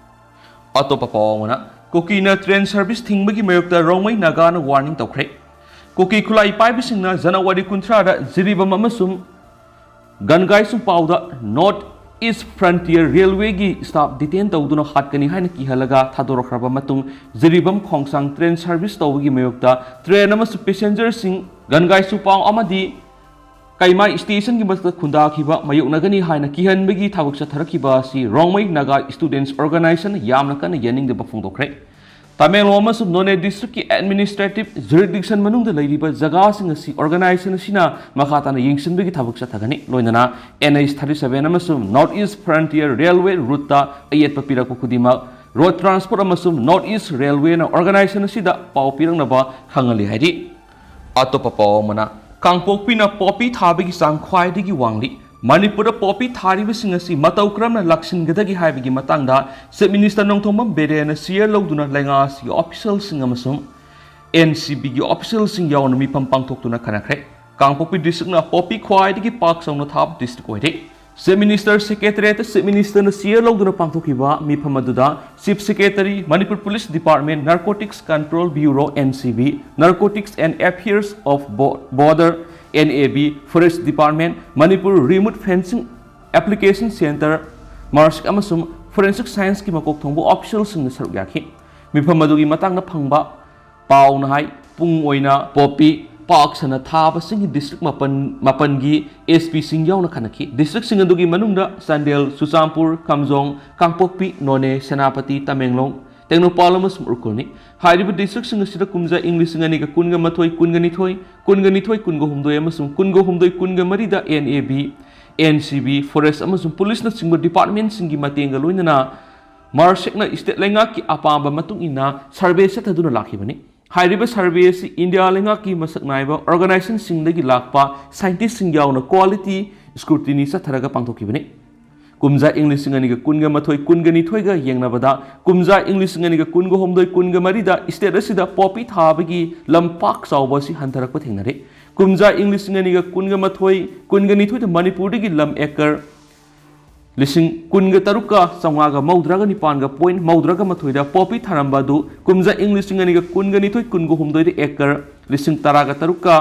ꯑꯇꯣꯞꯄ ꯄꯥꯎ ꯑꯃꯅ, ꯀꯨꯀꯤꯅ ꯇ꯭ꯔꯦꯟ ꯁꯔꯚꯤꯁ ꯊꯤꯡꯕꯒꯤ ꯃꯥꯌꯣꯛꯇ ꯔꯣꯡꯃꯩ ꯅꯥꯒꯥꯅ ꯋꯥꯔꯅꯤꯡ ꯇꯧꯈ꯭ꯔꯦ꯫ ꯀꯨꯀꯤ ꯈꯨꯠꯂꯥꯏ ꯄꯥꯏꯕꯁꯤꯡꯅ ꯖꯅꯋꯥꯔꯤ ꯀꯨꯟꯊ꯭ꯔꯥꯗ ꯖꯤꯔꯤꯕꯥꯝ ꯑꯃꯁꯨꯡ ꯒꯟꯒꯥꯏꯁꯨꯄꯥꯎꯗ ꯅꯣꯔꯠ ꯏꯁ ꯐ꯭ꯔꯟꯇꯤꯌꯔ ꯔꯦꯜꯋꯦꯒꯤ ꯁ꯭ꯇꯥꯐ ꯗꯤꯇꯦꯟ ꯇꯧꯗꯨꯅ ꯍꯥꯠꯀꯅꯤ ꯍꯥꯏꯅ ꯀꯤꯍꯜꯂꯒ ꯊꯥꯗꯣꯔꯛꯈ꯭ꯔꯕ ꯃꯇꯨꯡ, ꯖꯤꯔꯤꯕꯥꯝ ꯈꯣꯡꯁꯥꯡ ꯇ꯭ꯔꯦꯟ ꯁꯔꯚꯤꯁ ꯇꯧꯕꯒꯤ ꯃꯥꯌꯣꯛꯇ ꯇ꯭ꯔꯦꯟ ꯑꯃꯁꯨꯡ ꯄꯦꯁꯦꯟꯖꯔꯁꯤꯡ ꯒꯟꯒꯥꯏꯁꯨꯄꯥꯎ ꯑꯃꯗꯤ ꯀꯩꯃꯥꯏ ꯁ꯭ꯇꯦꯁꯟꯒꯤ ꯃꯊꯛꯇ ꯈꯨꯟꯗꯥꯈꯤꯕ ꯃꯥꯌꯣꯛꯅꯒꯅꯤ ꯍꯥꯏꯅ ꯀꯤꯍꯟꯕꯒꯤ ꯊꯕꯛ ꯆꯠꯊꯔꯛꯈꯤꯕ ꯑꯁꯤ ꯔꯣꯡꯃꯩ ꯅꯥꯒꯥ ꯁ꯭ꯇꯨꯗꯦꯟꯠꯁ ꯑꯣꯔꯒꯅꯥꯏꯖꯦꯁꯟꯅ ꯌꯥꯝꯅ ꯀꯟꯅ ꯌꯥꯅꯤꯡꯗꯕ ꯐꯣꯡꯗꯣꯛꯈ꯭ꯔꯦ꯫ ꯇꯃꯦꯡꯂꯣꯡ ꯑꯃꯁꯨꯡ ꯅꯣꯅꯦ ꯗꯤꯁꯇ꯭ꯔꯤꯛꯀꯤ ꯑꯦꯗꯃꯤꯅꯤꯁꯇ꯭ꯔꯦꯇꯤꯚ ꯖꯨꯔꯤꯁꯗꯤꯛꯁꯟ ꯃꯅꯨꯡꯗ ꯂꯩꯔꯤꯕ ꯖꯒꯥꯁꯤꯡ ꯑꯁꯤ ꯑꯣꯔꯒꯅꯥꯏꯖꯦꯁꯟ ꯑꯁꯤꯅ ꯃꯈꯥ ꯇꯥꯅ ꯌꯦꯡꯁꯤꯟꯕꯒꯤ ꯊꯕꯛ ꯆꯠꯊꯒꯅꯤ꯫ ꯂꯣꯏꯅꯅ ꯑꯦꯟ ꯑꯩꯆ ꯊꯥꯔꯇꯤ ꯁꯚꯦꯟ ꯑꯃꯁꯨꯡ ꯅꯣꯔꯠ ꯏꯁ ꯐ꯭ꯔꯟꯇꯤꯌꯔ ꯔꯦꯜꯋꯦ ꯔꯨꯠꯇ ꯑꯌꯦꯠꯄ ꯄꯤꯔꯛꯄ ꯈꯨꯗꯤꯡꯃꯛ ꯔꯣꯗ ꯇ꯭ꯔꯥꯟꯁꯄꯣꯔꯠ ꯑꯃꯁꯨꯡ ꯅꯣꯔꯠ ꯏꯁ ꯔꯦꯜꯋꯦꯅ ꯑꯣꯔꯒꯅꯥꯏꯖꯦꯁꯟ ꯑꯁꯤꯗ ꯄꯥꯎ ꯄꯤꯔꯛꯅꯕ ꯈꯪꯍꯜꯂꯤ ꯍꯥꯏꯔꯤ꯫ ꯑꯇꯣꯞꯄ ꯄꯥꯎ ꯑꯃꯅ, ꯀꯥꯡꯄꯣꯛꯄꯤꯅ ꯄꯣꯄꯤ ꯊꯥꯕꯒꯤ ꯆꯥꯡ ꯈ꯭ꯋꯥꯏꯗꯒꯤ ꯋꯥꯡꯂꯤ꯫ ꯃꯅꯤꯄꯨꯔꯗ ꯄꯣꯄꯤ ꯊꯥꯔꯤꯕꯁꯤꯡ ꯑꯁꯤ ꯃꯇꯧ ꯀꯔꯝꯅ ꯂꯥꯛꯁꯤꯟꯒꯗꯒꯦ ꯍꯥꯏꯕꯒꯤ ꯃꯇꯥꯡꯗ ꯆꯤꯐ ꯃꯤꯅꯤꯁꯇꯔ ꯅꯣꯡꯊꯣꯝꯕꯝ ꯕꯤꯔꯦꯟꯅ ꯁꯤꯌꯔ ꯂꯧꯗꯨꯅ ꯂꯩꯉꯥꯛ ꯑꯁꯤꯒꯤ ꯑꯣꯐꯤꯁꯤꯌꯦꯜꯁꯤꯡ ꯑꯃꯁꯨꯡ ꯑꯦꯟ ꯁꯤ ꯕꯤꯒꯤ ꯑꯣꯐꯤꯁꯤꯌꯦꯜꯁꯤꯡ ꯌꯥꯎꯅ ꯃꯤꯐꯝ ꯄꯥꯡꯊꯣꯛꯇꯨꯅ ꯈꯟꯅꯈ꯭ꯔꯦ꯫ ꯀꯥꯡꯄꯣꯛꯄꯤ ꯗꯤꯁꯇ꯭ꯔꯤꯛꯅ ꯄꯣꯄꯤ ꯈ꯭ꯋꯥꯏꯗꯒꯤ ꯄꯥꯛ ꯆꯥꯎꯅ ꯊꯥꯕ ꯗꯤꯁꯇ꯭ꯔꯤꯛ ꯑꯣꯏꯔꯦ꯫ ꯆꯤꯐ ꯃꯤꯅꯤꯁꯇꯔ ꯁꯦꯀ꯭ꯔꯦꯇꯔꯤꯌꯦꯠꯇ ꯆꯤꯐ ꯃꯤꯅꯤꯁꯇꯔꯅ ꯁꯤꯌꯔ ꯂꯧꯗꯨꯅ ꯄꯥꯡꯊꯣꯛꯈꯤꯕ ꯃꯤꯐꯝ ꯑꯗꯨꯗ chief secretary, Manipur police department, narcotics control bureau, N C B, narcotics and affairs of bo-, border, N A B, forest department, Manipur remote sensing application centre, ꯃꯥꯔꯁꯤꯛ ꯑꯃꯁꯨꯡ ꯐꯣꯔꯦꯟꯁꯤꯛ ꯁꯥꯏꯟꯁꯀꯤ ꯃꯀꯣꯛ ꯊꯣꯡꯕ ꯑꯣꯐꯤꯁꯤꯌꯦꯜꯁꯤꯡꯅ ꯁꯔꯨꯛ ꯌꯥꯈꯤ꯫ ꯃꯤꯐꯝ ꯑꯗꯨꯒꯤ ꯃꯇꯥꯡꯗ ꯐꯪꯕ ꯄꯥꯎꯅ ꯍꯥꯏ, ꯄꯨꯡ ꯑꯣꯏꯅ ꯄꯣꯄꯤ ꯄꯥꯛ ꯁꯟꯅ ꯊꯥꯕꯁꯤꯡꯒꯤ ꯗꯤꯁꯇ꯭ꯔꯤꯛ ꯃꯥꯄꯟ, ꯃꯥꯄꯟꯒꯤ ꯑꯦꯁ ꯄꯤꯁꯤꯡ ꯌꯥꯎꯅ ꯈꯟꯅꯈꯤ꯫ ꯗꯤꯁꯇ꯭ꯔꯤꯛꯁꯤꯡ ꯑꯗꯨꯒꯤ ꯃꯅꯨꯡꯗ ꯆꯥꯟꯗꯦꯜ, ꯆꯨꯔꯆꯥꯟꯄꯨꯔ, ꯀꯥꯝꯖꯣꯡ, ꯀꯥꯡꯄꯣꯛꯄꯤ, ꯅꯣꯅꯦ, ꯁꯦꯅꯥꯄꯇꯤ, ꯇꯃꯦꯡꯂꯣꯡ, ꯇꯦꯡꯅꯧꯄꯜ ꯑꯃꯁꯨꯡ ꯎꯈ꯭ꯔꯨꯜꯅꯤ꯫ ꯍꯥꯏꯔꯤꯕ ꯗꯤꯁꯇ꯭ꯔꯤꯛꯁꯤꯡ ꯑꯁꯤꯗ ꯀꯨꯝꯖꯥ ꯏꯪ ꯂꯤꯁꯤꯡ ꯑꯅꯤꯒ ꯀꯨꯟꯒ ꯃꯥꯊꯣꯏ, ꯀꯨꯟꯒ ꯅꯤꯊꯣꯏ, ꯀꯨꯟꯒ ꯅꯤꯊꯣꯏ, ꯀꯨꯟꯒ ꯍꯨꯝꯗꯣꯏ ꯑꯃꯁꯨꯡ ꯀꯨꯟꯒ ꯍꯨꯝꯗꯣꯏ, ꯀꯨꯟꯒ ꯃꯔꯤꯗ and A B, N C B, forest ꯑꯃꯁꯨꯡ ꯄꯨꯂꯤꯁꯅꯆꯤꯡꯕ ꯗꯤꯄꯥꯔꯠꯃꯦꯟꯁꯤꯡꯒꯤ ꯃꯇꯦꯡꯒ ꯂꯣꯏꯅꯅ ꯃꯥꯔꯁ ꯍꯦꯛꯅ ꯁ꯭ꯇꯦꯠ ꯂꯩꯉꯥꯛꯀꯤ ꯑꯄꯥꯝꯕ ꯃꯇꯨꯡ ꯏꯟꯅ ꯁꯔꯚꯦ ꯆꯠꯊꯗꯨꯅ ꯂꯥꯛꯈꯤꯕꯅꯤ꯫ ꯍꯥꯏꯔꯤꯕ ꯁꯔꯚꯦ ꯑꯁꯤ ꯏꯟꯗꯤꯌꯥ ꯂꯩꯉꯥꯛꯀꯤ ꯃꯁꯛ ꯅꯥꯏꯕ ꯑꯣꯔꯒꯅꯥꯏꯖꯦꯁꯟꯁꯤꯡꯗꯒꯤ ꯂꯥꯛꯄ ꯁꯥꯏꯟꯇꯤꯁꯁꯤꯡ ꯌꯥꯎꯅ ꯀ꯭ꯋꯥꯂꯤꯇꯤ ꯁ꯭ꯀ꯭ꯔꯨꯇꯤꯅꯤ ꯆꯠꯊꯔꯒ ꯄꯥꯡꯊꯣꯛꯈꯤꯕꯅꯤ꯫ ꯀꯨꯝꯖꯥ ꯏꯪ ꯂꯤꯁꯤꯡ ꯑꯅꯤꯒ ꯀꯨꯟꯒ ꯃꯥꯊꯣꯏ ꯀꯨꯟꯒ ꯅꯤꯊꯣꯏꯒ ꯌꯦꯡꯅꯕꯗ, ꯀꯨꯝꯖꯥ ꯏꯪ ꯂꯤꯁꯤꯡ ꯑꯅꯤꯒ ꯀꯨꯟꯒ ꯍꯨꯝꯗꯣꯏ ꯀꯨꯟꯒ ꯃꯔꯤꯗ ꯁ꯭ꯇꯦꯠ ꯑꯁꯤꯗ ꯄꯣꯄꯤ ꯊꯥꯕꯒꯤ ꯂꯝ ꯄꯥꯛ ꯆꯥꯎꯕ ꯑꯁꯤ ꯍꯟꯊꯔꯛꯄ ꯊꯦꯡꯅꯔꯦ꯫ ꯀꯨꯝꯖꯥ ꯏꯪ ꯂꯤꯁꯤꯡ ꯑꯅꯤꯒ ꯀꯨꯟꯒ ꯃꯥꯊꯣꯏ ꯀꯨꯟꯒ ꯅꯤꯊꯣꯏꯗ ꯃꯅꯤꯄꯨꯔꯗꯒꯤ ꯂꯝ ꯑꯦꯀꯔ ꯂꯤꯁꯤꯡ ꯀꯨꯟꯒ ꯇꯔꯨꯛꯀ ꯆꯥꯝꯃꯉꯥꯒ ꯃꯧꯗ꯭ꯔꯥꯒ ꯅꯤꯄꯥꯟꯒ ꯄꯣꯏꯟ ꯃꯧꯗ꯭ꯔꯥꯒ ꯃꯥꯊꯣꯏꯗ ꯄꯣꯄꯤ ꯊꯥꯔꯝꯕ ꯑꯗꯨ ꯀꯨꯝꯖꯥ ꯏꯪ ꯂꯤꯁꯤꯡ ꯑꯅꯤꯒ ꯀꯨꯟꯒ ꯅꯤꯊꯣꯏ ꯀꯨꯟꯒ ꯍꯨꯝꯗꯣꯏꯗ ꯑꯦꯀꯔ ꯂꯤꯁꯤꯡ ꯇꯔꯥꯒ ꯇꯔꯨꯛꯀ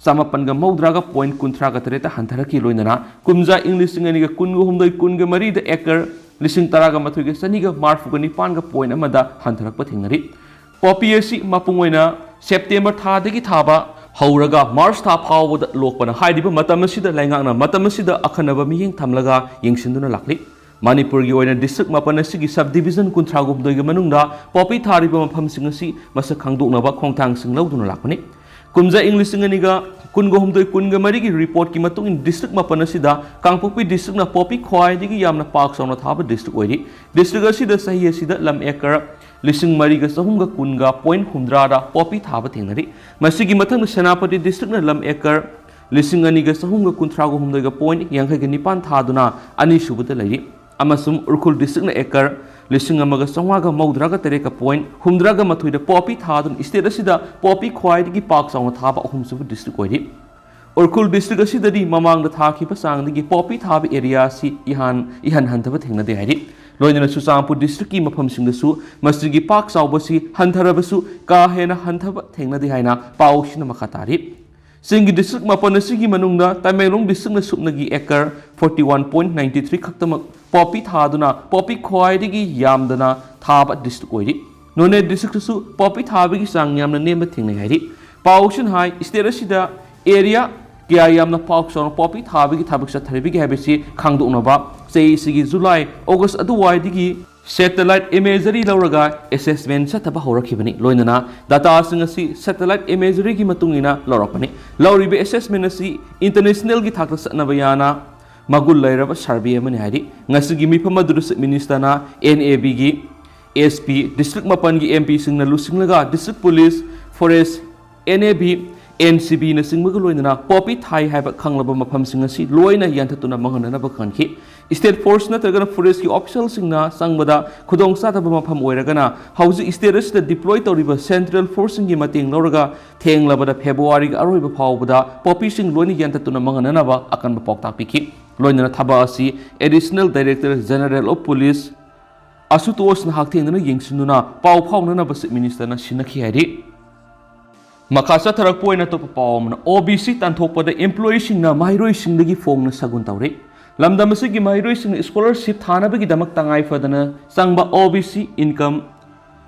ꯆꯥꯃꯥꯄꯟꯒ ꯃꯧꯗ꯭ꯔꯥꯒ ꯄꯣꯏꯟ ꯀꯨꯟꯊ꯭ꯔꯥꯒ ꯇꯔꯦꯠꯇ ꯍꯟꯊꯔꯛꯈꯤ꯫ ꯂꯣꯏꯅꯅ ꯀꯨꯝꯖꯥ ꯏꯪ ꯂꯤꯁꯤꯡ ꯑꯅꯤꯒ ꯀꯨꯟꯒ ꯍꯨꯝꯗꯣꯏ ꯀꯨꯟꯒ ꯃꯔꯤꯗ ꯑꯦꯀꯔ ꯂꯤꯁꯤꯡ ꯇꯔꯥꯒ ꯃꯥꯊꯣꯏꯒ ꯆꯅꯤꯒ ꯃꯔꯤꯐꯨꯒ ꯅꯤꯄꯥꯟꯒ ꯄꯣꯏꯟ ꯑꯃꯗ ꯍꯟꯊꯔꯛꯄ ꯊꯦꯡꯅꯔꯤ꯫ ꯄꯣꯄꯤ ꯑꯁꯤ ꯃꯄꯨꯡ ꯑꯣꯏꯅ ꯁꯦꯞꯇꯦꯝꯕꯔ ꯊꯥꯗꯒꯤ ꯊꯥꯕ ꯍꯧꯔꯒ ꯃꯥꯔꯆ ꯊꯥ ꯐꯥꯎꯕꯗ ꯂꯣꯛꯄꯅ ꯍꯥꯏꯔꯤꯕ ꯃꯇꯝ ꯑꯁꯤꯗ ꯂꯩꯉꯥꯛꯅ ꯃꯇꯝ ꯑꯁꯤꯗ ꯑꯈꯟꯅꯕ ꯃꯤꯠꯌꯦꯡ ꯊꯝꯂꯒ ꯌꯦꯡꯁꯤꯟꯗꯨꯅ ꯂꯥꯛꯂꯤ꯫ ꯃꯅꯤꯄꯨꯔꯒꯤ ꯑꯣꯏꯅ ꯗꯤꯁꯇ꯭ꯔꯤꯛ ꯃꯥꯄꯟ ꯑꯁꯤꯒꯤ ꯁꯕ ꯗꯤꯕꯤꯖꯟ ꯀꯨꯟꯊ꯭ꯔꯥ ꯍꯨꯝꯗꯣꯏꯒꯤ ꯃꯅꯨꯡꯗ ꯄꯣꯄꯤ ꯊꯥꯔꯤꯕ ꯃꯐꯝꯁꯤꯡ ꯑꯁꯤ ꯃꯁꯛ ꯈꯪꯗꯣꯛꯅꯕ ꯈꯣꯡꯊꯥꯡꯁꯤꯡ ꯂꯧꯗꯨꯅ ꯂꯥꯛꯄꯅꯤ꯫ ꯀꯨꯝꯖꯥ ꯏꯪ ꯂꯤꯁꯤꯡ ꯑꯅꯤꯒ ꯀꯨꯟꯒ ꯍꯨꯝꯗꯣꯏ ꯀꯨꯟꯒ ꯃꯔꯤꯒꯤ ꯔꯤꯄꯣꯔꯠꯀꯤ ꯃꯇꯨꯡ ꯏꯟꯅ ꯗꯤꯁꯇ꯭ꯔꯤꯛ ꯃꯥꯄꯟ ꯑꯁꯤꯗ ꯀꯥꯡꯄꯣꯛꯄꯤ ꯗꯤꯁꯇ꯭ꯔꯤꯛꯅ ꯄꯣꯄꯤ ꯈ꯭ꯋꯥꯏꯗꯒꯤ ꯌꯥꯝꯅ ꯄꯥꯛ ꯆꯥꯎꯅ ꯊꯥꯕ ꯗꯤꯁꯇ꯭ꯔꯤꯛ ꯑꯣꯏꯔꯤ꯫ ꯗꯤꯁꯇ꯭ꯔꯤꯛ ꯑꯁꯤꯗ ꯆꯍꯤ ꯑꯁꯤꯗ ꯂꯝ ꯑꯦꯀꯔ ꯂꯤꯁꯤꯡ ꯃꯔꯤꯒ ꯆꯍꯨꯝꯒ ꯀꯨꯟꯒ ꯄꯣꯏꯟ ꯍꯨꯝꯗ꯭ꯔꯥꯗ ꯄꯣꯄꯤ ꯊꯥꯕ ꯊꯦꯡꯅꯔꯤ꯫ ꯃꯁꯤꯒꯤ ꯃꯊꯪꯗ ꯁꯦꯅꯥꯄꯇꯤ ꯗꯤꯁꯇ꯭ꯔꯤꯛꯅ ꯂꯝ ꯑꯦꯀꯔ ꯂꯤꯁꯤꯡ ꯑꯅꯤꯒ ꯆꯍꯨꯝꯒ ꯀꯨꯟꯊ꯭ꯔꯥꯒ ꯍꯨꯝꯗꯣꯏꯒ ꯄꯣꯏꯟ ꯌꯥꯡꯈꯩꯒ ꯅꯤꯄꯥꯟ ꯊꯥꯗꯨꯅ ꯑꯅꯤꯁꯨꯕꯗ ꯂꯩꯔꯤ꯫ ꯑꯃꯁꯨꯡ ꯎꯈ꯭ꯔꯨꯜ ꯗꯤꯁꯇ꯭ꯔꯤꯛꯅ ꯑꯦꯀꯔ ꯂꯤꯁꯤꯡ ꯑꯃꯒ ꯆꯥꯝꯃꯉꯥꯒ ꯃꯧꯗ꯭ꯔꯥꯒ ꯇꯔꯦꯠꯀ ꯄꯣꯏꯟ ꯍꯨꯝꯗ꯭ꯔꯥꯒ ꯃꯥꯊꯣꯏꯗ ꯄꯣꯄꯤ ꯊꯥꯗꯨꯅ ꯁ꯭ꯇꯦꯠ ꯑꯁꯤꯗ ꯄꯣꯄꯤ ꯈ꯭ꯋꯥꯏꯗꯒꯤ ꯄꯥꯛ ꯆꯥꯎꯅ ꯊꯥꯕ ꯑꯍꯨꯝꯁꯨꯕ ꯗꯤꯁꯇ꯭ꯔꯤꯛ ꯑꯣꯏꯔꯤ꯫ ꯎꯈ꯭ꯔꯨꯜ ꯗꯤꯁꯇ꯭ꯔꯤꯛ ꯑꯁꯤꯗꯗꯤ ꯃꯃꯥꯡꯗ ꯊꯥꯈꯤꯕ ꯆꯥꯡꯗꯒꯤ ꯄꯣꯄꯤ ꯊꯥꯕ ꯑꯦꯔꯤꯌꯥ ꯑꯁꯤ ꯏꯍꯥꯟ, ꯏꯍꯟ ꯍꯟꯊꯕ ꯊꯦꯡꯅꯗꯦ ꯍꯥꯏꯔꯤ꯫ ꯂꯣꯏꯅꯅ ꯆꯨꯔꯆꯥꯟꯄꯨꯔ ꯗꯤꯁꯇ꯭ꯔꯤꯛꯀꯤ ꯃꯐꯝꯁꯤꯡꯗꯁꯨ ꯃꯁꯤꯒꯤ ꯄꯥꯛ ꯆꯥꯎꯕꯁꯤ ꯍꯟꯊꯔꯕꯁꯨ ꯀꯥ ꯍꯦꯟꯅ ꯍꯟꯊꯕ ꯊꯦꯡꯅꯗꯦ ꯍꯥꯏꯅ ꯄꯥꯎꯁꯤꯅ ꯃꯈꯥ ꯇꯥꯔꯤ꯫ ꯆꯤꯡꯒꯤ ꯗꯤꯁꯇ꯭ꯔꯤꯛ ꯃꯥꯄꯟ ꯑꯁꯤꯒꯤ ꯃꯅꯨꯡꯗ ꯇꯃꯦꯡꯂꯣꯡ ꯗꯤꯁꯇ꯭ꯔꯤꯛꯅ ꯁꯨꯞꯅꯒꯤ acre forty one point ninety three ꯈꯛꯇꯃꯛ ꯄꯣꯄꯤ ꯊꯥꯗꯨꯅ ꯄꯣꯄꯤ ꯈ꯭ꯋꯥꯏꯗꯒꯤ ꯌꯥꯝꯗꯅ ꯊꯥꯕ ꯗꯤꯁꯇ꯭ꯔꯤꯛ ꯑꯣꯏꯔꯤ꯫ ꯅꯣꯅꯦ ꯗꯤꯁꯇ꯭ꯔꯤꯛꯇꯁꯨ ꯄꯣꯄꯤ ꯊꯥꯕꯒꯤ ꯆꯥꯡ ꯌꯥꯝꯅ ꯅꯦꯝꯕ ꯊꯦꯡꯅꯩ ꯍꯥꯏꯔꯤ꯫ ꯄꯥꯎꯁꯤꯅ ꯍꯥꯏ, ꯁ꯭ꯇꯦꯠ ꯑꯁꯤꯗ ꯑꯦꯔꯤꯌꯥ ꯀꯌꯥ ꯌꯥꯝꯅ ꯄꯥꯛ ꯆꯥꯎꯅ ꯄꯣꯄꯤ ꯊꯥꯕꯒꯤ ꯊꯕꯛ ꯆꯠꯊꯔꯤꯕꯒꯦ ꯍꯥꯏꯕꯁꯤ ꯈꯪꯗꯣꯛꯅꯕ ꯆꯍꯤꯁꯤꯒꯤ ꯖꯨꯂꯥꯏ, ꯑꯣꯒꯁ ꯑꯗꯨꯋꯥꯏꯗꯒꯤ ꯁꯦꯇꯦꯂꯥꯏꯠ ꯏꯃꯦꯖꯔꯤ ꯂꯧꯔꯒ ꯑꯦꯁꯦꯁꯃꯦꯟ ꯆꯠꯊꯕ ꯍꯧꯔꯛꯈꯤꯕꯅꯤ꯫ ꯂꯣꯏꯅꯅ ꯗꯥꯇꯥꯁꯤꯡ ꯑꯁꯤ ꯁꯦꯇꯦꯂꯥꯏꯠ ꯏꯃꯦꯖꯔꯤꯒꯤ ꯃꯇꯨꯡ ꯏꯟꯅ ꯂꯧꯔꯛꯄꯅꯤ꯫ ꯂꯧꯔꯤꯕ ꯑꯦꯁꯦꯁꯃꯦꯟ ꯑꯁꯤ ꯏꯟꯇꯔꯅꯦꯁꯅꯦꯜꯒꯤ ꯊꯥꯛꯇ ꯆꯠꯅꯕ ꯌꯥꯅ ꯃꯒꯨꯟ ꯂꯩꯔꯕ ꯁꯔꯚꯦ ꯑꯃꯅꯤ ꯍꯥꯏꯔꯤ꯫ ꯉꯁꯤꯒꯤ ꯃꯤꯐꯝ ꯑꯗꯨꯗ ꯆꯤꯐ ꯃꯤꯅꯤꯁꯇꯔꯅ ꯑꯦꯟ ꯑꯦ ꯕꯤꯒꯤ ꯑꯦꯁ ꯄꯤ, ꯗꯤꯁꯇ꯭ꯔꯤꯛ ꯃꯥꯄꯟꯒꯤ ꯑꯦꯝ ꯄꯤꯁꯤꯡꯅ ꯂꯨꯆꯤꯡꯂꯒ district police, forest, N A B, N C ꯕꯤꯅꯆꯤꯡꯕꯒ ꯂꯣꯏꯅꯅ ꯄꯣꯄꯤ ꯊꯥꯏ ꯍꯥꯏꯕ ꯈꯪꯂꯕ ꯃꯐꯝꯁꯤꯡ ꯑꯁꯤ ꯂꯣꯏꯅ ꯌꯥꯟꯊꯠꯇꯨꯅ ꯃꯥꯡꯍꯟꯅꯅꯕ ꯈꯪꯈꯤ꯫ ꯁ꯭ꯇꯦꯠ ꯐꯣꯔꯁ ꯅꯠꯇ꯭ꯔꯒꯅ ꯐꯣꯔꯦꯁꯀꯤ ꯑꯣꯐꯤꯁꯦꯜꯁꯤꯡꯅ ꯆꯪꯕꯗ ꯈꯨꯗꯣꯡꯆꯥꯗꯕ ꯃꯐꯝ ꯑꯣꯏꯔꯒꯅ ꯍꯧꯖꯤꯛ ꯁ꯭ꯇꯦꯠ ꯑꯁꯤꯗ ꯗꯤꯄ꯭ꯂꯣꯏ ꯇꯧꯔꯤꯕ ꯁꯦꯟꯇ꯭ꯔꯦꯜ ꯐꯣꯔꯁꯁꯤꯡꯒꯤ ꯃꯇꯦꯡ ꯂꯧꯔꯒ ꯊꯦꯡꯂꯕꯗ ꯐꯦꯕ꯭ꯔꯨꯋꯥꯔꯤꯒꯤ ꯑꯔꯣꯏꯕ ꯐꯥꯎꯕꯗ ꯄꯣꯄꯤꯁꯤꯡ ꯂꯣꯏꯅ ꯌꯥꯟꯊꯠꯇꯨꯅ ꯃꯥꯡꯍꯟꯅꯅꯕ ꯑꯀꯟꯕ ꯄꯥꯎꯇꯥꯛ ꯄꯤꯈꯤ꯫ ꯂꯣꯏꯅꯅ ꯊꯕꯛ ꯑꯁꯤ additional director general of police ꯑꯁꯨꯇꯣꯁꯅ ꯍꯛꯊꯦꯡꯅꯅ ꯌꯦꯡꯁꯤꯟꯗꯨꯅ ꯄꯥꯎ ꯐꯥꯎꯅꯅꯕ ꯆꯤꯐ ꯃꯤꯅꯤꯁꯇꯔꯅ ꯁꯤꯟꯅꯈꯤ ꯍꯥꯏꯔꯤ꯫ ꯃꯈꯥ ꯆꯠꯊꯔꯛꯄ ꯑꯣꯏꯅ ꯑꯇꯣꯞꯄ ꯄꯥꯎ ꯑꯃꯅ, ꯑꯣ ꯕꯤ ꯁꯤ ꯇꯥꯟꯊꯣꯛꯄꯗ ꯏꯝꯄ꯭ꯂꯣꯌꯤꯁꯤꯡꯅ ꯃꯍꯩꯔꯣꯏꯁꯤꯡꯗꯒꯤ ꯐꯣꯡꯅ ꯁꯒꯨꯟ ꯇꯧꯔꯦ꯫ ꯂꯝꯗꯝ ꯑꯁꯤꯒꯤ ꯃꯍꯩꯔꯣꯏꯁꯤꯡꯅ ꯁ꯭ꯀꯣꯂꯔꯁꯤꯞ ꯊꯥꯅꯕꯒꯤꯗꯃꯛ ꯇꯉꯥꯏ ꯐꯗꯅ ꯆꯪꯕ ꯑꯣ ꯕꯤ ꯁꯤ ꯏꯟꯀꯝ,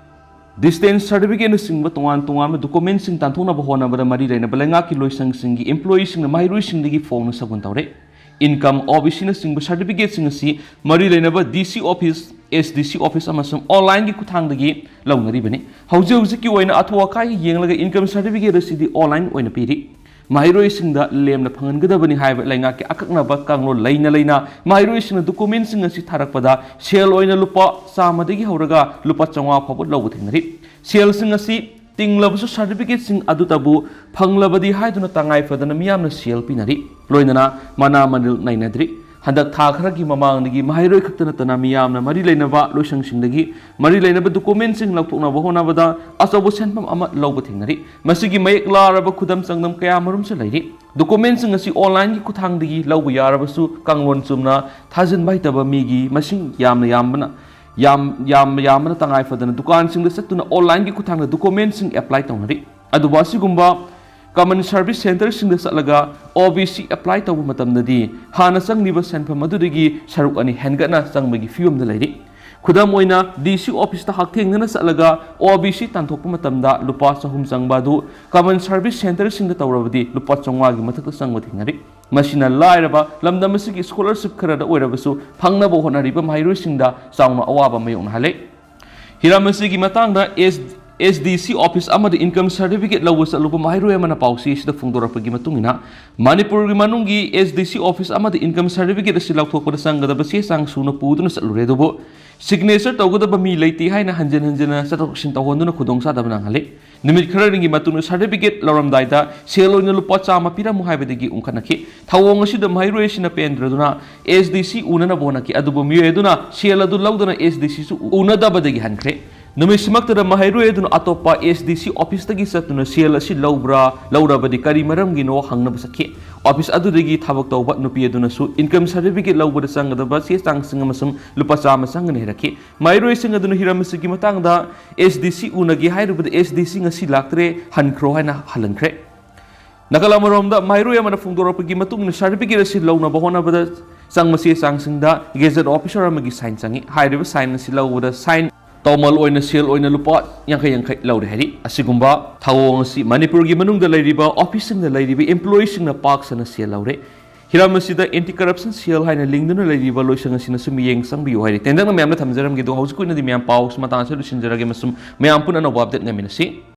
ꯗꯤꯁꯇꯦꯟꯁ ꯁꯥꯔꯇꯤꯐꯤꯀꯦꯠꯅꯆꯤꯡꯕ ꯇꯣꯉꯥꯟ ꯇꯣꯉꯥꯟꯕ ꯗꯣꯀꯨꯃꯦꯟꯁꯤꯡ ꯇꯥꯟꯊꯣꯛꯅꯕ ꯍꯣꯠꯅꯕꯗ ꯃꯔꯤ ꯂꯩꯅꯕ ꯂꯩꯉꯥꯛꯀꯤ ꯂꯣꯏꯁꯪꯁꯤꯡꯒꯤ ꯏꯝꯄ꯭ꯂꯣꯌꯤꯁꯤꯡꯅ ꯃꯍꯩꯔꯣꯏꯁꯤꯡꯗꯒꯤ ꯐꯣꯡꯅ ꯁꯒꯨꯟ ꯇꯧꯔꯦ꯫ ꯏꯟꯀꯝ, ꯑꯣ ꯕꯤ ꯁꯤꯅꯆꯤꯡꯕ ꯁꯥꯔꯇꯤꯐꯤꯀꯦꯠꯁꯤꯡ ꯑꯁꯤ ꯃꯔꯤ ꯂꯩꯅꯕ ꯗꯤ ꯁꯤ ꯑꯣꯐꯤꯁ, ꯑꯦꯁ ꯗꯤ ꯁꯤ ꯑꯣꯐꯤꯁ ꯑꯃꯁꯨꯡ ꯑꯣꯟꯂꯥꯏꯟꯒꯤ ꯈꯨꯠꯊꯥꯡꯗꯒꯤ ꯂꯧꯅꯔꯤꯕꯅꯤ꯫ ꯍꯧꯖꯤꯛ ꯍꯧꯖꯤꯛꯀꯤ ꯑꯣꯏꯅ ꯑꯊꯨ ꯑꯀꯥꯏꯒ ꯌꯦꯡꯂꯒ ꯏꯟꯀꯝ ꯁꯥꯔꯇꯤꯐꯤꯀꯦꯠ ꯑꯁꯤꯗꯤ ꯑꯣꯟꯂꯥꯏꯟ ꯑꯣꯏꯅ ꯄꯤꯔꯤ꯫ ꯃꯍꯩꯔꯣꯏꯁꯤꯡꯗ ꯂꯦꯝꯅ ꯐꯪꯍꯟꯒꯗꯕꯅꯤ ꯍꯥꯏꯕ ꯂꯩꯉꯥꯛꯀꯤ ꯑꯀꯛꯅꯕ ꯀꯥꯡꯂꯣꯟ ꯂꯩꯅ ꯂꯩꯅ ꯃꯍꯩꯔꯣꯏꯁꯤꯡꯅ ꯗꯣꯀꯨꯃꯦꯟꯁꯤꯡ ꯑꯁꯤ ꯊꯥꯔꯛꯄꯗ ꯁꯦꯜ ꯑꯣꯏꯅ ꯂꯨꯄꯥ ꯆꯥꯝꯃꯗꯒꯤ ꯍꯧꯔꯒ ꯂꯨꯄꯥ ꯆꯥꯝꯃꯉꯥ ꯐꯥꯎꯕ ꯂꯧꯕ ꯊꯦꯡꯅꯔꯤ꯫ ꯁꯦꯜꯁꯤꯡ ꯑꯁꯤ ꯇꯤꯡꯂꯕꯁꯨ ꯁꯥꯔꯇꯤꯐꯤꯀꯦꯠꯁꯤꯡ ꯑꯗꯨꯇꯕꯨ ꯐꯪꯂꯕꯗꯤ ꯍꯥꯏꯗꯨꯅ ꯇꯉꯥꯏ ꯐꯗꯅ ꯃꯤꯌꯥꯝꯅ ꯁꯦꯜ ꯄꯤꯅꯔꯤ꯫ ꯂꯣꯏꯅꯅ ꯃꯅꯥ ꯃꯅꯤꯜ ꯅꯩꯅꯗ꯭ꯔꯤ꯫ ꯍꯟꯗꯛ ꯊꯥ ꯈꯔꯒꯤ ꯃꯃꯥꯡꯗꯒꯤ ꯃꯍꯩꯔꯣꯏ ꯈꯛꯇ ꯅꯠꯇꯅ ꯃꯤꯌꯥꯝꯅ ꯃꯔꯤ ꯂꯩꯅꯕ ꯂꯣꯏꯁꯪꯁꯤꯡꯗꯒꯤ ꯃꯔꯤ ꯂꯩꯅꯕ ꯗꯣꯀꯨꯃꯦꯟꯁꯤꯡ ꯂꯧꯊꯣꯛꯅꯕ ꯍꯣꯠꯅꯕꯗ ꯑꯆꯧꯕ ꯁꯦꯟꯐꯝ ꯑꯃ ꯂꯧꯕ ꯊꯦꯡꯅꯔꯤ꯫ ꯃꯁꯤꯒꯤ ꯃꯌꯦꯛ ꯂꯥꯔꯕ ꯈꯨꯗꯝ ꯆꯥꯡꯗꯝ ꯀꯌꯥ ꯃꯔꯨꯝꯁꯨ ꯂꯩꯔꯤ꯫ ꯗꯣꯀꯨꯃꯦꯟꯁꯤꯡ ꯑꯁꯤ ꯑꯣꯟꯂꯥꯏꯟꯒꯤ ꯈꯨꯠꯊꯥꯡꯗꯒꯤ ꯂꯧꯕ ꯌꯥꯔꯕꯁꯨ ꯀꯥꯡꯂꯣꯟ ꯆꯨꯝꯅ ꯊꯥꯖꯤꯟꯕ ꯍꯩꯇꯕ ꯃꯤꯒꯤ ꯃꯁꯤꯡ ꯌꯥꯝꯅ ꯌꯥꯝꯕꯅ ꯌꯥꯝ, ꯌꯥꯝ, ꯌꯥꯝꯕꯅ ꯇꯉꯥꯏ ꯐꯗꯅ ꯗꯨꯀꯥꯟꯁꯤꯡꯗ ꯆꯠꯇꯨꯅ ꯑꯣꯟꯂꯥꯏꯟꯒꯤ ꯈꯨꯠꯊꯥꯡꯗ ꯗꯣꯀꯨꯃꯦꯟꯁꯤꯡ ꯑꯦꯄ꯭ꯂꯥꯏ ꯇꯧꯅꯔꯤ꯫ ꯑꯗꯨꯕꯨ ꯑꯁꯤꯒꯨꯝꯕ ꯀꯃꯟ ꯁꯔꯚꯤꯁ ꯁꯦꯟꯇꯔꯁꯤꯡꯗ ꯆꯠꯂꯒ ꯑꯣ ꯕꯤ ꯁꯤ ꯑꯦꯄ꯭ꯂꯥꯏ ꯇꯧꯕ ꯃꯇꯝꯗꯗꯤ ꯍꯥꯟꯅ ꯆꯪꯂꯤꯕ ꯁꯦꯟꯐꯝ ꯑꯗꯨꯗꯒꯤ ꯁꯔꯨꯛ ꯑꯅꯤ ꯍꯦꯟꯒꯠꯅ ꯆꯪꯕꯒꯤ ꯐꯤꯕꯝꯗ ꯂꯩꯔꯤ꯫ ꯈꯨꯗꯝ ꯑꯣꯏꯅ, ꯗꯤ ꯁꯤ ꯑꯣꯐꯤꯁꯇ ꯍꯛꯊꯦꯡꯅꯅ ꯆꯠꯂꯒ ꯑꯣ ꯕꯤ ꯁꯤ ꯇꯥꯟꯊꯣꯛꯄ ꯃꯇꯝꯗ ꯂꯨꯄꯥ ꯆꯍꯨꯝ ꯆꯪꯕ ꯑꯗꯨ ꯀꯃꯟ ꯁꯔꯚꯤꯁ ꯁꯦꯟꯇꯔꯁꯤꯡꯗ ꯇꯧꯔꯕꯗꯤ ꯂꯨꯄꯥ ꯆꯥꯝꯃꯉꯥꯒꯤ ꯃꯊꯛꯇ ꯆꯪꯕ ꯊꯦꯡꯅꯔꯤ꯫ ꯃꯁꯤꯅ ꯂꯥꯏꯔꯕ ꯂꯝꯗꯝ ꯑꯁꯤꯒꯤ ꯁ꯭ꯀꯣꯂꯔꯁꯤꯞ ꯈꯔꯗ ꯑꯣꯏꯔꯕꯁꯨ ꯐꯪꯅꯕ ꯍꯣꯠꯅꯔꯤꯕ ꯃꯍꯩꯔꯣꯏꯁꯤꯡꯗ ꯆꯥꯎꯅ ꯑꯋꯥꯕ ꯃꯥꯌꯣꯛꯅꯍꯜꯂꯦ꯫ ꯍꯤꯔꯝ ꯑꯁꯤꯒꯤ ꯃꯇꯥꯡꯗ ꯑꯦꯁ, ꯑꯦꯁ ꯗꯤ ꯁꯤ ꯑꯣꯐꯤꯁ ꯑꯃꯗ ꯏꯟꯀꯝ ꯁꯥꯔꯇꯤꯐꯤꯀꯦꯠ ꯂꯧꯕ ꯆꯠꯂꯨꯕ ꯃꯍꯩꯔꯣꯏ ꯑꯃꯅ ꯄꯥꯎꯆꯦ ꯑꯁꯤꯗ ꯐꯣꯡꯗꯣꯔꯛꯄꯒꯤ ꯃꯇꯨꯡ ꯏꯟꯅ, ꯃꯅꯤꯄꯨꯔꯒꯤ ꯃꯅꯨꯡꯒꯤ ꯑꯦꯁ ꯗꯤ ꯁꯤ ꯑꯣꯐꯤꯁ ꯑꯃꯗ ꯏꯟꯀꯝ ꯁꯥꯔꯇꯤꯐꯤꯀꯦꯠ ꯑꯁꯤ ꯂꯧꯊꯣꯛꯄꯗ ꯆꯪꯒꯗꯕ ꯆꯦ ꯆꯥꯡ ꯁꯨꯅ ꯄꯨꯗꯨꯅ ꯆꯠꯂꯨꯔꯦ, ꯑꯗꯨꯕꯨ ꯁꯤꯒꯅꯦꯆꯔ ꯇꯧꯒꯗꯕ ꯃꯤ ꯂꯩꯇꯦ ꯍꯥꯏꯅ ꯍꯟꯖꯤꯟ ꯍꯟꯖꯤꯟꯅ ꯆꯠꯊꯣꯛ ꯆꯠꯁꯤꯟ ꯇꯧꯍꯟꯗꯨꯅ ꯈꯨꯗꯣꯡꯆꯥꯗꯕ ꯅꯪꯍꯜꯂꯤ꯫ ꯅꯨꯃꯤꯠ ꯈꯔꯅꯤꯒꯤ ꯃꯇꯨꯡꯗ ꯁꯥꯔꯇꯤꯐꯤꯀꯦꯠ ꯂꯧꯔꯝꯗꯥꯏꯗ ꯁꯦꯜ ꯑꯣꯏꯅ ꯂꯨꯄꯥ ꯆꯥꯝꯃ ꯄꯤꯔꯝꯃꯨ ꯍꯥꯏꯕꯗꯒꯤ ꯎꯪꯈꯠꯅꯈꯤ꯫ ꯊꯧꯑꯣꯡ ꯑꯁꯤꯗ ꯃꯍꯩꯔꯣꯏ ꯑꯁꯤꯅ ꯄꯦꯟꯗ꯭ꯔꯗꯨꯅ ꯑꯦꯁ ꯗꯤ ꯁꯤ ꯎꯅꯅꯕ ꯍꯣꯠꯅꯈꯤ, ꯑꯗꯨꯕꯨ ꯃꯤꯑꯣꯏ ꯑꯗꯨꯅ ꯁꯦꯜ ꯑꯗꯨ ꯂꯧꯗꯅ ꯑꯦꯁ ꯗꯤ ꯁꯤꯁꯨ ꯎꯅꯗꯕꯗꯒꯤ ꯍꯟꯈ꯭ꯔꯦ꯫ ꯅꯨꯃꯤꯠꯁꯤꯃꯛꯇꯗ ꯃꯍꯩꯔꯣꯏ ꯑꯗꯨꯅ ꯑꯇꯣꯞꯄ ꯑꯦꯁ ꯗꯤ ꯁꯤ ꯑꯣꯐꯤꯁꯇꯒꯤ ꯆꯠꯇꯨꯅ ꯁꯦꯜ ꯑꯁꯤ ꯂꯧꯕ꯭ꯔꯥ, ꯂꯧꯔꯕꯗꯤ ꯀꯔꯤ ꯃꯔꯝꯒꯤꯅꯣ ꯍꯪꯅꯕ ꯆꯠꯈꯤ꯫ ꯑꯣꯐꯤꯁ ꯑꯗꯨꯗꯒꯤ ꯊꯕꯛ ꯇꯧꯕ ꯅꯨꯄꯤ ꯑꯗꯨꯅꯁꯨ ꯏꯟꯀꯝ ꯁꯥꯔꯇꯤꯐꯤꯀꯦꯠ ꯂꯧꯕꯗ ꯆꯪꯒꯗꯕ ꯆꯦ ꯆꯥꯡꯁꯤꯡ ꯑꯃꯁꯨꯡ ꯂꯨꯄꯥ ꯆꯥꯝꯃ ꯆꯪꯒꯅꯤ ꯍꯥꯏꯔꯛꯈꯤ꯫ ꯃꯍꯩꯔꯣꯏꯁꯤꯡ ꯑꯗꯨꯅ ꯍꯤꯔꯝ ꯑꯁꯤꯒꯤ ꯃꯇꯥꯡꯗ ꯑꯦꯁ ꯗꯤ ꯁꯤ ꯎꯅꯒꯦ ꯍꯥꯏꯔꯨꯕꯗ ꯑꯦꯁ ꯗꯤ ꯁꯤ ꯉꯁꯤ ꯂꯥꯛꯇ꯭ꯔꯦ, ꯍꯟꯈ꯭ꯔꯣ ꯍꯥꯏꯅ ꯍꯜꯍꯟꯈ꯭ꯔꯦ꯫ ꯅꯥꯀꯜ ꯑꯃꯔꯣꯝꯗ ꯃꯍꯩꯔꯣꯏ ꯑꯃꯅ ꯐꯣꯡꯗꯣꯔꯛꯄꯒꯤ ꯃꯇꯨꯡ ꯏꯟꯅ ꯁꯥꯔꯇꯤꯐꯤꯀꯦꯠ ꯑꯁꯤ ꯂꯧꯅꯕ ꯍꯣꯠꯅꯕꯗ ꯆꯪꯕ ꯆꯦ ꯆꯥꯡꯁꯤꯡꯗ ꯒꯦꯖꯦꯠ ꯑꯣꯐꯤꯁꯔ ꯑꯃꯒꯤ ꯁꯥꯏꯟ ꯆꯪꯏ꯫ ꯍꯥꯏꯔꯤꯕ ꯁꯥꯏꯟ ꯑꯁꯤ ꯂꯧꯕꯗ ꯁꯥꯏꯟ ꯇꯧꯃꯜ ꯑꯣꯏꯅ ꯁꯦꯜ ꯑꯣꯏꯅ ꯂꯨꯄꯥ ꯌꯥꯡꯈꯩ ꯌꯥꯡꯈꯩ ꯂꯧꯔꯦ ꯍꯥꯏꯔꯤ꯫ ꯑꯁꯤꯒꯨꯝꯕ ꯊꯧꯑꯣꯡ ꯑꯁꯤ ꯃꯅꯤꯄꯨꯔꯒꯤ ꯃꯅꯨꯡꯗ ꯂꯩꯔꯤꯕ ꯑꯣꯐꯤꯁꯁꯤꯡꯗ ꯂꯩꯔꯤꯕ ꯏꯝꯄ꯭ꯂꯣꯌꯤꯁꯤꯡꯅ ꯄꯥꯛ ꯁꯟꯅ ꯁꯦꯜ ꯂꯧꯔꯦ꯫ ꯍꯤꯔꯝ ꯑꯁꯤꯗ ꯑꯦꯟꯇꯤ ꯀꯔꯞꯁꯟ ꯁꯦꯜ ꯍꯥꯏꯅ ꯂꯤꯡꯗꯨꯅ ꯂꯩꯔꯤꯕ ꯂꯣꯏꯁꯪ ꯑꯁꯤꯅꯁꯨ ꯃꯤꯠꯌꯦꯡ ꯆꯪꯕꯤꯌꯨ ꯍꯥꯏꯔꯤ꯫ ꯇꯦꯟꯇꯛꯅ ꯃꯌꯥꯝꯗ ꯊꯝꯖꯔꯝꯒꯦ꯫ ꯑꯗꯨꯒ ꯍꯧꯖꯤꯛꯀꯤ ꯑꯣꯏꯅꯗꯤ ꯃꯌꯥꯝ ꯄꯥꯎ ꯑꯁꯤ ꯃꯇꯥꯡ ꯑꯁꯤꯗ ꯂꯣꯏꯁꯤꯟꯖꯔꯒꯦ ꯑꯃꯁꯨꯡ ꯃꯌꯥꯝ ꯄꯨꯟꯅ ꯑꯅꯧꯕ ꯑꯞꯗꯦꯠ ꯉꯥꯏꯃꯤꯟꯅꯁꯤ꯫